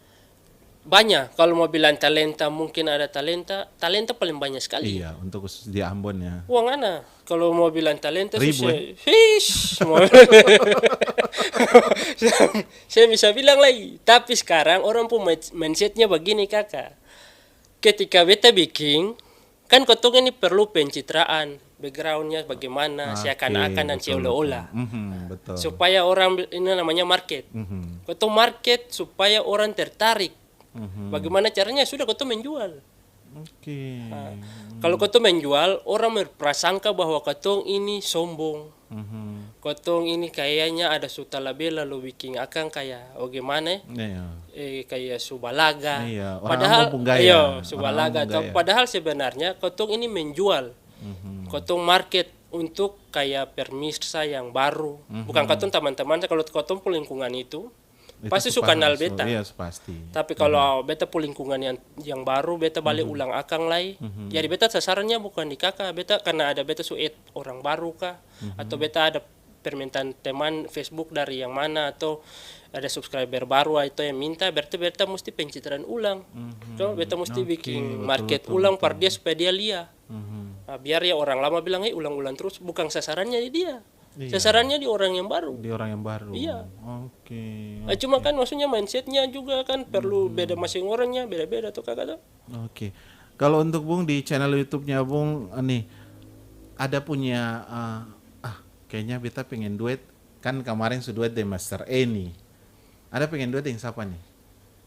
Banya, kalo mau bilang talenta, mungkin ada talenta, talenta paling banya skali. Iya, untuk khusus di Ambon ya. Wah, ngana. Kalo mau bilang talenta, ribu, eh? Hish, mau, seng bisa bilang lai. Tapi skarang orang pung mind-, mindsetnya bagini, Kaka. Ketika beta biking, kan katong ini perlu pencitraan. background-nya bagaimana, seakan-akan dan seolah-olah. Oke, betul, betul. Mhm, betul. Supaya orang bi-, ini namanya market. Mhm. Katong market supaya orang tertarik. Mhm. Bagaimana caranya? Sudah katong menjual. Oke. Ah, kalau katong menjual, orang berprasangka bahwa katong ini sombong. Mhm. Katong ini kayaknya ada su talabela lo biking akang kaya bagaimana, eh? Iya. Eh, kaya su balaga. Iya, orang ambon pung gaya. Padahal, iya, su balaga. Orang ambon pung gaya. Padahal sebenarnya katong ini menjual. Mhm. Katong market untuk kaya pemirsa yang baru. Mhm. Bukan katong teman-teman, kalau katong pung lingkungan itu, pasti su kanal beta. Iya, su pasti. Tapi kalau beta pung lingkungan yang, yang baru, beta bale ulang akang lai. Mhm. Jadi beta sasarannya bukan di kaka, beta karna ada beta su add orang baru ka, atau beta ada permintaan teman Facebook dari yang mana, atau ada subscriber baru atau yang minta, berarti beta musti pencitraan ulang. Mhm. To, beta musti biking market ulang par dia supaya dia lia. Mhm. Ah, biar ya orang lama bilang, "Eh, ulang-ulang terus," bukan sasarannya di dia. Iya. Sasarannya di orang yang baru. Di orang yang baru. Iya. Oke, oke. Eh, cuma kan maksudnya mindsetnya juga kan perlu beda, masing orangnya beda-beda tuh, Kakak, tuh. Oke. Kalau untuk Bung di channel YouTube-nya Bung, eh, nih, ada punya, eh, ah, kayaknya beta pengen duet. Kan kemarin su duet deng Master Eni. Ada pengen duet deng sapa nih?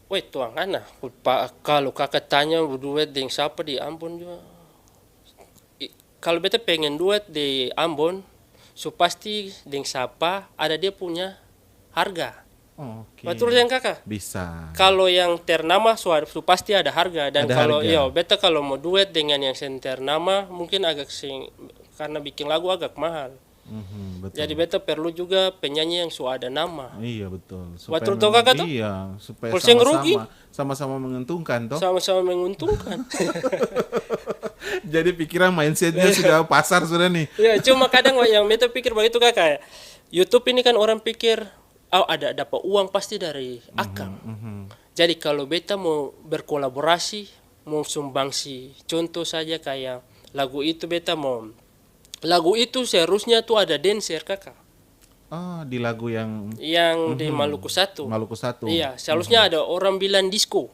Weh, Tuang Ana, pa-, kalo Kaka tanya duet deng sapa di Ambon jua. I-, kalo beta pengen duet di Ambon, su pasti deng sapa ada dia punya harga. Oh, oke. Batul seng, Kaka? Bisa. Kalo yang ternama su ad-, su pasti ada harga, dan kalo, iyo, beta kalo mo duet dengan yang seng ternama, mungkin agak seng, karna biking lagu agak mahal. Mhm, betul. Jadi beta perlu juga penyanyi yang su ada nama. Iya, betul. Batul to, Kaka, to? Iya, supaya sama-sama, sama-sama menguntungkan, to? Sama-sama menguntungkan. Jadi pikiran mindsetnya sudah pasar sudah nih. Iya, cuma kadang yang beta pikir bagitu, Kaka, ya. YouTube ini kan orang pikir, "Oh, ada dapa uang pasti dari akang." Mhm, mhm. Jadi kalo beta mo berkolaborasi, mo sumbangsi, contoh saja kaya lagu itu beta mo Lagu itu seharusnya tu ada dancer, Kaka. Ah, di lagu yang, yang di Maluku Satu. Maluku Satu. Iya, seharusnya ada orang bilang disco.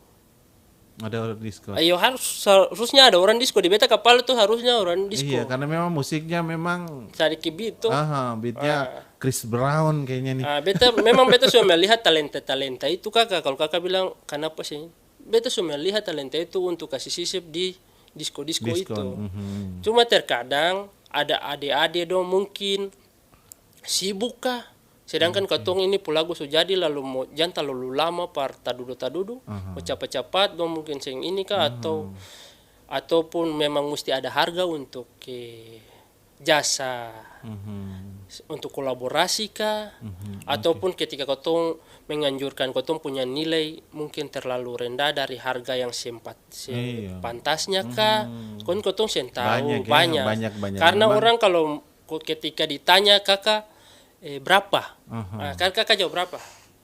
Ada orang disco. Ayo, harus, seharusnya ada orang disco. Di beta kapala tu harusnya orang disco. Iya, karena memang musiknya memang sadiki beat tu. Aha, beatnya Chris Brown kayaknya nih. Ah, beta, memang beta su melihat talenta-talenta itu, Kaka. Kalau Kaka bilang, "Kanapa sih?" Beta su melihat talenta itu untuk kasi sisip di disko-disko itu. Mhm. Cuma terkadang ada ade-ade dong mungkin sibuk ka, sedangkan katong ini pung lagu su jadi lalu mo jang talalu lama par tadudu-tadudu, mo capat-capat dong mungkin seng ini ka, atau, ataupun memang musti ada harga untuk, eh, jasa untuk kolaborasi ka, ataupun ketika katong menganjurkan katong punya nilai mungkin terlalu rendah dari harga yang sempat, sepantasnya ka, kon katong seng tau, banyak. Karena orang kalo ko-, ketika ditanya, "Kaka, eh, berapa?" Nah, kan Kaka jawab, "Berapa?"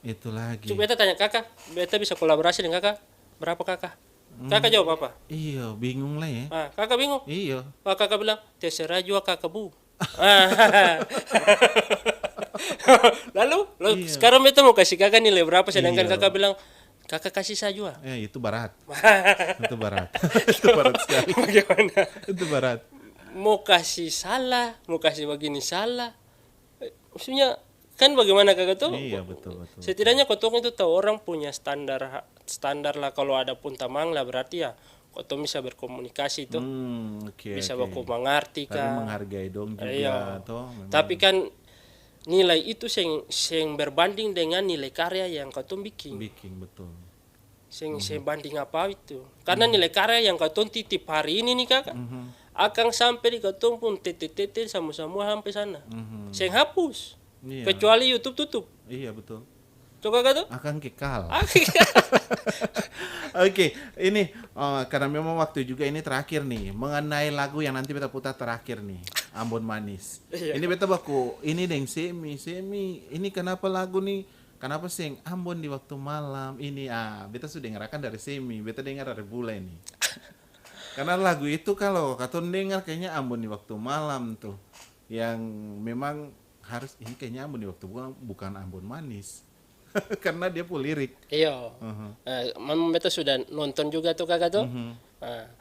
Itu lagi. Coba beta tanya, "Kaka, beta bisa kolaborasi deng Kaka? Berapa, Kaka?" Kaka jawab apa? Iyo, bingung lai, e. Ah, Kaka bingung? Iyo. Ah, Kaka bilang, "Terserah jua Kaka, Bu." Ah. Lalu, lalu sekarang beta mo kasi Kaka nilai berapa, sedangkan Kaka bilang, "Kaka kasi sa jua." Eh, itu barat. Itu barat. Itu barat sekali. Bagaimana? Itu barat. Mo kasi salah, mo kasi bagini salah. Eh, maksudnya, kan bagaimana, Kaka, to? Iya, betul, betul, betul. Setidaknya katong itu tau orang punya standar ha-, standar lah. Kalau ada pun tamang lah, berarti ya katong bisa berkomunikasi, to. Hmm, oke, bisa baku mangarti ka. Saling menghargai dong juga, to, memang. Tapi kan nilai itu seng, seng berbanding dengan nilai karya yang katong biking. Biking, betul. Seng, seng banding apa itu. Karna nilai karya yang katong titip hari ini nih, Kaka, akang sampe di katong pung tete-tete samua-samua sampe sana. Seng hapus. Iya. Kecuali YouTube tutup. Iya, betul. To, Kaka, to? Akang kekal. Akang kekal. Oke, ini, eh, karena memang waktu juga ini terakhir nih, mengenai lagu yang nanti beta putar terakhir nih, Ambon Manis. Iya. Ini beta baku, ini deng Semi, Semi, ini kenapa lagu nih? Kanapa seng Ambon di waktu malam ini? Ah, beta su dengar akang dari Semi, beta dengar dari bule ni. Karna lagu itu kalo katong dengar kayaknya Ambon di waktu malam tuh, yang memang harus, ini kayaknya Ambon di waktu malam, bukan Ambon Manis. Karna dia pung lirik. Iyo. Aha. Eh, memang beta sudah nonton juga tuh, Kaka, tuh. Mhm. Ah,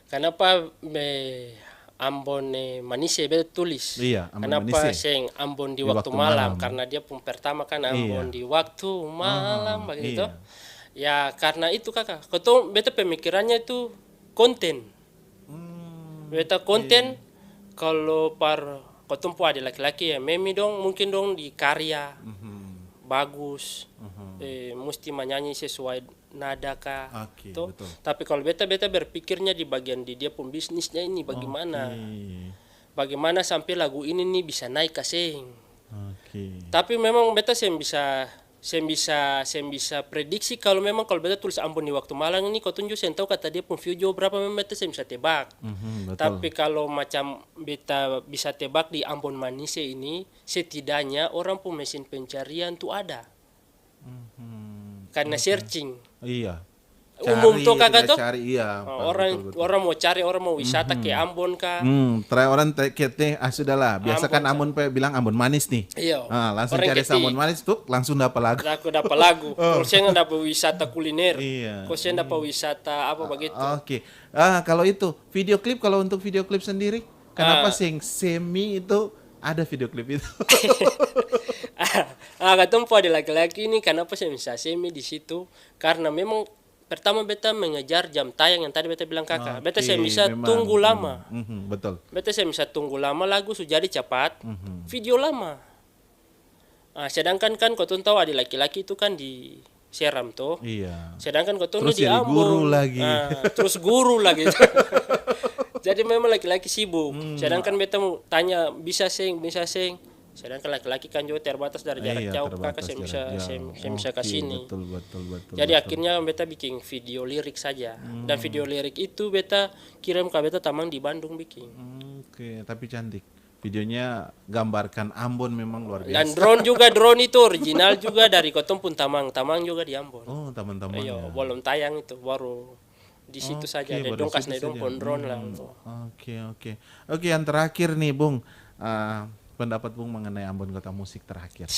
kanapa be-, Ambon, eh, Manise beta tulis. Iya, Ambon Manise. Kenapa seng Ambon di waktu malam? Karna dia pung pertama kan Ambon di waktu malam, bagitu to. Ya, karna itu, kaka. Kotong, beta pemikirannya itu konten. Beta konten, kalo par kotong pung ade laki-laki ya, Memi dong, mungkin dong di karya bagus, eh, musti manyanyi sesuai nada ka, to. Tapi kalo beta, beta berpikirnya di bagian di dia pung bisnisnya ini bagimana. Bagimana sampe lagu ini ni bisa naik ka seng. Tapi memang beta seng bisa, seng bisa, seng bisa prediksi kalo memang kalo beta tulis Ambon di waktu malam ini, kotong jua seng tau kata dia pung view jua brapa, memang beta seng bisa tebak. Tapi kalo macam beta bisa tebak di Ambon Manise ini, setidaknya orang pung mesin pencarian tu ada. Karna searching. Iya. Umum to, kaka to? Cari, iya, orang, orang mau cari, orang mau wisata ke Ambon ka. Hmm, terakhir orang te-, ke te-, ah, sudahlah. Biasa kan Ambon pe bilang Ambon Manis nih. Iya. Ah, langsung cari Ambon Manis, tuh, langsung dapa lagu. Laku dapa lagu. Kalo seng dapa wisata kuliner. Iya. Kalo seng dapa wisata apa bagitu. Oke. Ah, kalau itu, video klip, kalau untuk video klip sendiri? Kenapa seng Semi itu ada video klip itu? Ah, katong pung ade laki-laki ini kanapa seng bisa Semi di situ? Karna memang pertama beta mengejar jam tayang yang tadi beta bilang kaka. Beta seng bisa tunggu lama. Beta seng bisa tunggu lama, lagu su jadi capat, video lama. Ah, sedangkan kan kotong tau ade laki-laki itu kan di seram to. Iya. Sedangkan kotong ni di Ambon. Terus jadi guru lagi. Ah, terus guru lagi. Jadi memang laki-laki sibuk. Sedangkan beta mo tanya, bisa seng, bisa seng. Sedangkan laki-laki kan jua terbatas dari jarak jauh, kaka seng bisa, seng, seng bisa ka sini. Betul, betul, betul. Jadi akhirnya beta biking video lirik saja. Dan video lirik itu beta kirim ka beta tamang di Bandung biking. Oke, tapi cantik. Videonya gambarkan Ambon memang luar biasa. Dan drone juga, drone itu original juga dari kotong pung tamang, tamang juga di Ambon. Oh, tamang-tamang. Iyo, bolom tayang itu, baru di situ saja, dong kas nae dong pung drone lah. Oke, oke. Oke, yang terakhir nih, Bung. Ah, pendapat Bung mengenai Ambon Kota Musik terakhir.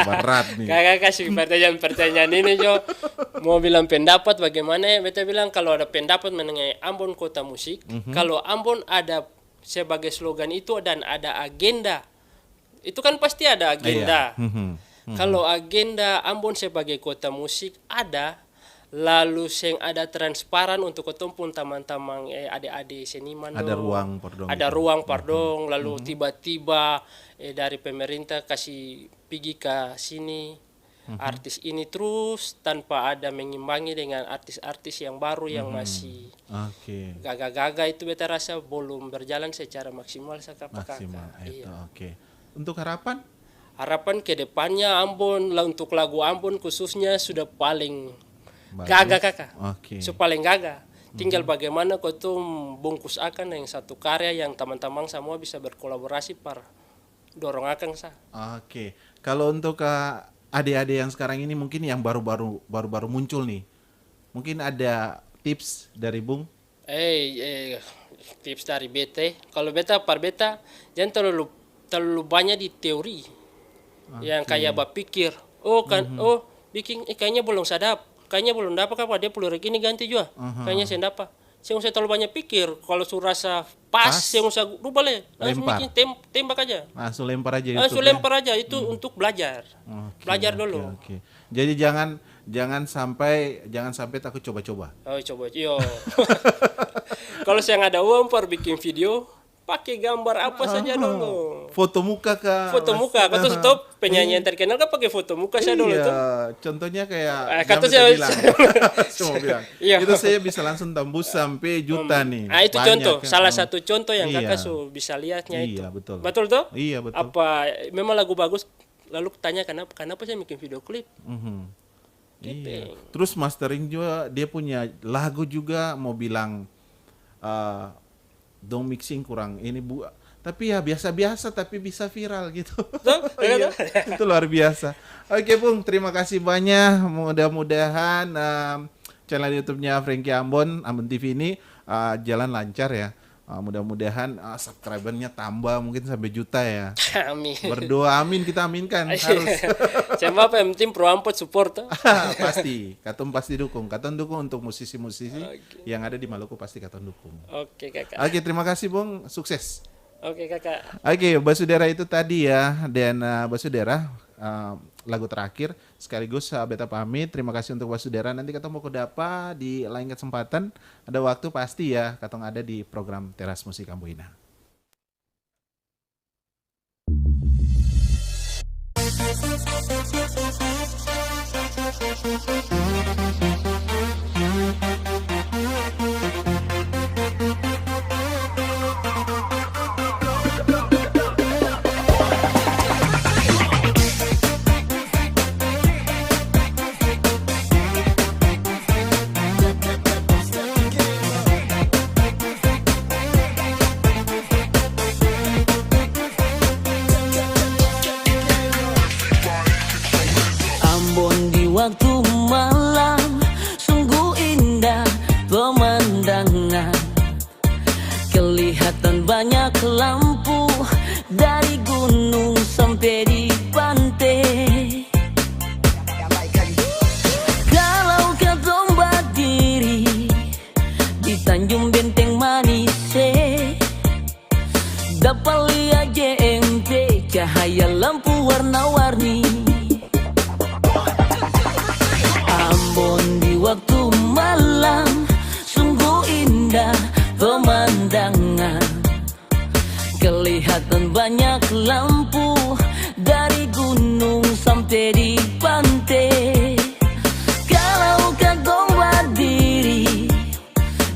Berat nih. Kaka kasi pertanyaan-pertanyaan ini, jo. Mau bilang pendapat bagaimana ya? Beta bilang kalau ada pendapat mengenai Ambon Kota Musik, kalau Ambon ada sebagai slogan itu dan ada agenda, itu kan pasti ada agenda. Iya. Kalau agenda Ambon sebagai kota musik ada, lalu seng ada transparan untuk kotong pung tamang-tamang, eh, ade-ade seniman dong. Ada ruang par dong, lalu tiba-tiba, eh, dari pemerintah kasi pigi ka sini, artis ini trus tanpa ada mengimbangi dengan artis-artis yang baru yang masih gaga-gaga, itu beta rasa bolom berjalan secara maksimal sa kapa kaka. Maksimal, itu oke. Untuk harapan? Harapan ke depannya Ambon, la-, untuk lagu Ambon khususnya sudah paling gaga kaka. Oke. Su paling gaga. Tinggal bagaimana kotong bungkus akang deng satu karya yang tamang-tamang samua bisa berkolaborasi par dorong akang sa. Oke. Kalo untuk, eh, ade-ade yang skarang ini mungkin yang baru-baru, baru-baru muncul nih, mungkin ada tips dari Bung? Eh, eh, tips dari beta, kalo beta, par beta, jang talalu, talalu banya di teori. Yang kaya bapikir, "Oh, kan, oh, biking, eh, kayanya bolong sadap, kayanya bolong dapa kapa, dia pung lirik ini ganti jua, kayanya seng dapa." Seng usah talalu banya pikir, kalo su rasa pas, seng usah rubah lai, langsung biking tem-, tembak aja. Langsung lempar aja itu. Langsung lempar aja, itu untuk belajar. Oke, belajar dulu. Oke, oke. Jadi jangan, jangan sampai, jangan sampai takut coba-coba. Oh, coba, iyo. Kalo seng ada uang par biking video, pake gambar apa saja dolo. Foto muka ka? Foto muka, katong su tau penyanyi yang terkenal kan pake foto muka saja dolo tu. Iya, contohnya kayak, eh, katong su bilang. Cuma bilang. Iya. Itu saya bisa langsung tembus sampe juta nih. Ah, itu contoh, salah satu contoh yang kaka su bisa liatnya itu. Iya, betul. Betul to? Iya, betul. Apa memang lagu bagus, lalu tanya, "Kenapa, kenapa saya bikin video klip?" Iya. Terus mastering juga, dia punya lagu juga, mau bilang, eh, dong mixing kurang ini, Bu, tapi ya biasa-biasa, tapi bisa viral gitu. Betul, iya, itu luar biasa. Oke, Bung, terima kasih banyak. Mudah-mudahan, em, channel YouTube-nya Frankie Ambon, Ambon T V ini, eh, jalan lancar ya. Ah, mudah-mudahan, ah, subscribernya tambah mungkin sampai juta ya. Amin. Berdoa amin, kita aminkan, harus. Seng apa, yang penting Pro Ampot support, to. Pasti, katong pasti dukung. Katong dukung untuk musisi-musisi yang ada di Maluku, pasti katong dukung. Oke, Kakak. Oke, terima kasih, Bung. Sukses. Oke, Kakak. Oke, basudara, itu tadi ya, dan, eh, basudara, eh, lagu terakhir. Sekaligus, eh, beta pamit. Terima kasih untuk basudara. Nanti katong baku dapa di lain kesempatan. Ada waktu pasti ya, katong ada di program Teras Musik Amboina. Ambon di waktu malam, sungguh indah pemandangan. Kelihatan banyak lampu dari gunung sampe di pante. Kalau katong badiri di Tanjung Benteng Manis, eh, dapa lia J M P, cahaya lampu warna-warni. Ambon di waktu malam, sungguh indah pemandangan. Kelihatan banyak lampu dari gunung sampe di pante. Kalau katong badiri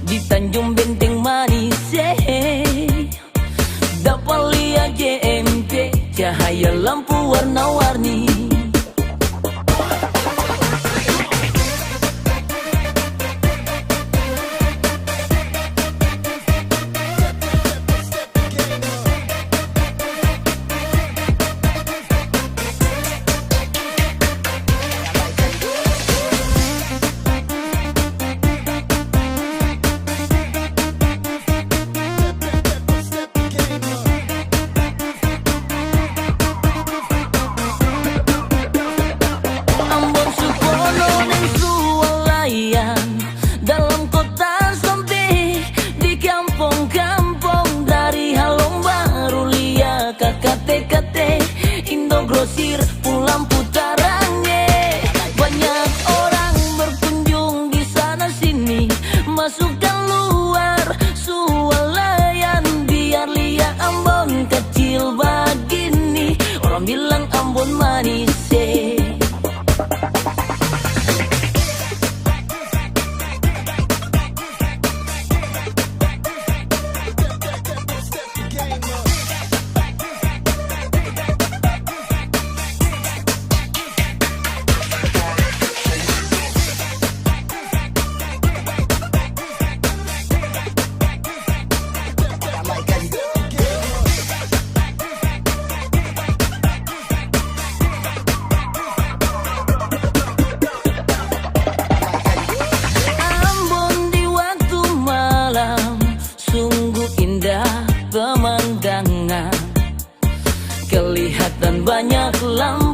di Tanjung Benteng Manis, eh, dapa lia J M P, cahaya lampu warna-warni. Ambon su pono deng su walayan, dalam kota sampe di kampong-kampong, dari Halong Baru lia ka Kate-Kate, Indogrosir, Pulang Putarang, eh. Banyak orang berkunjung di sana sini, masuk kaluar swalayan, biar lia Ambon kacil bagini, orang bilang Ambon manis, eh. Ambon di waktu malam, sungguh indah pemandangan. Kelihatan banyak lampu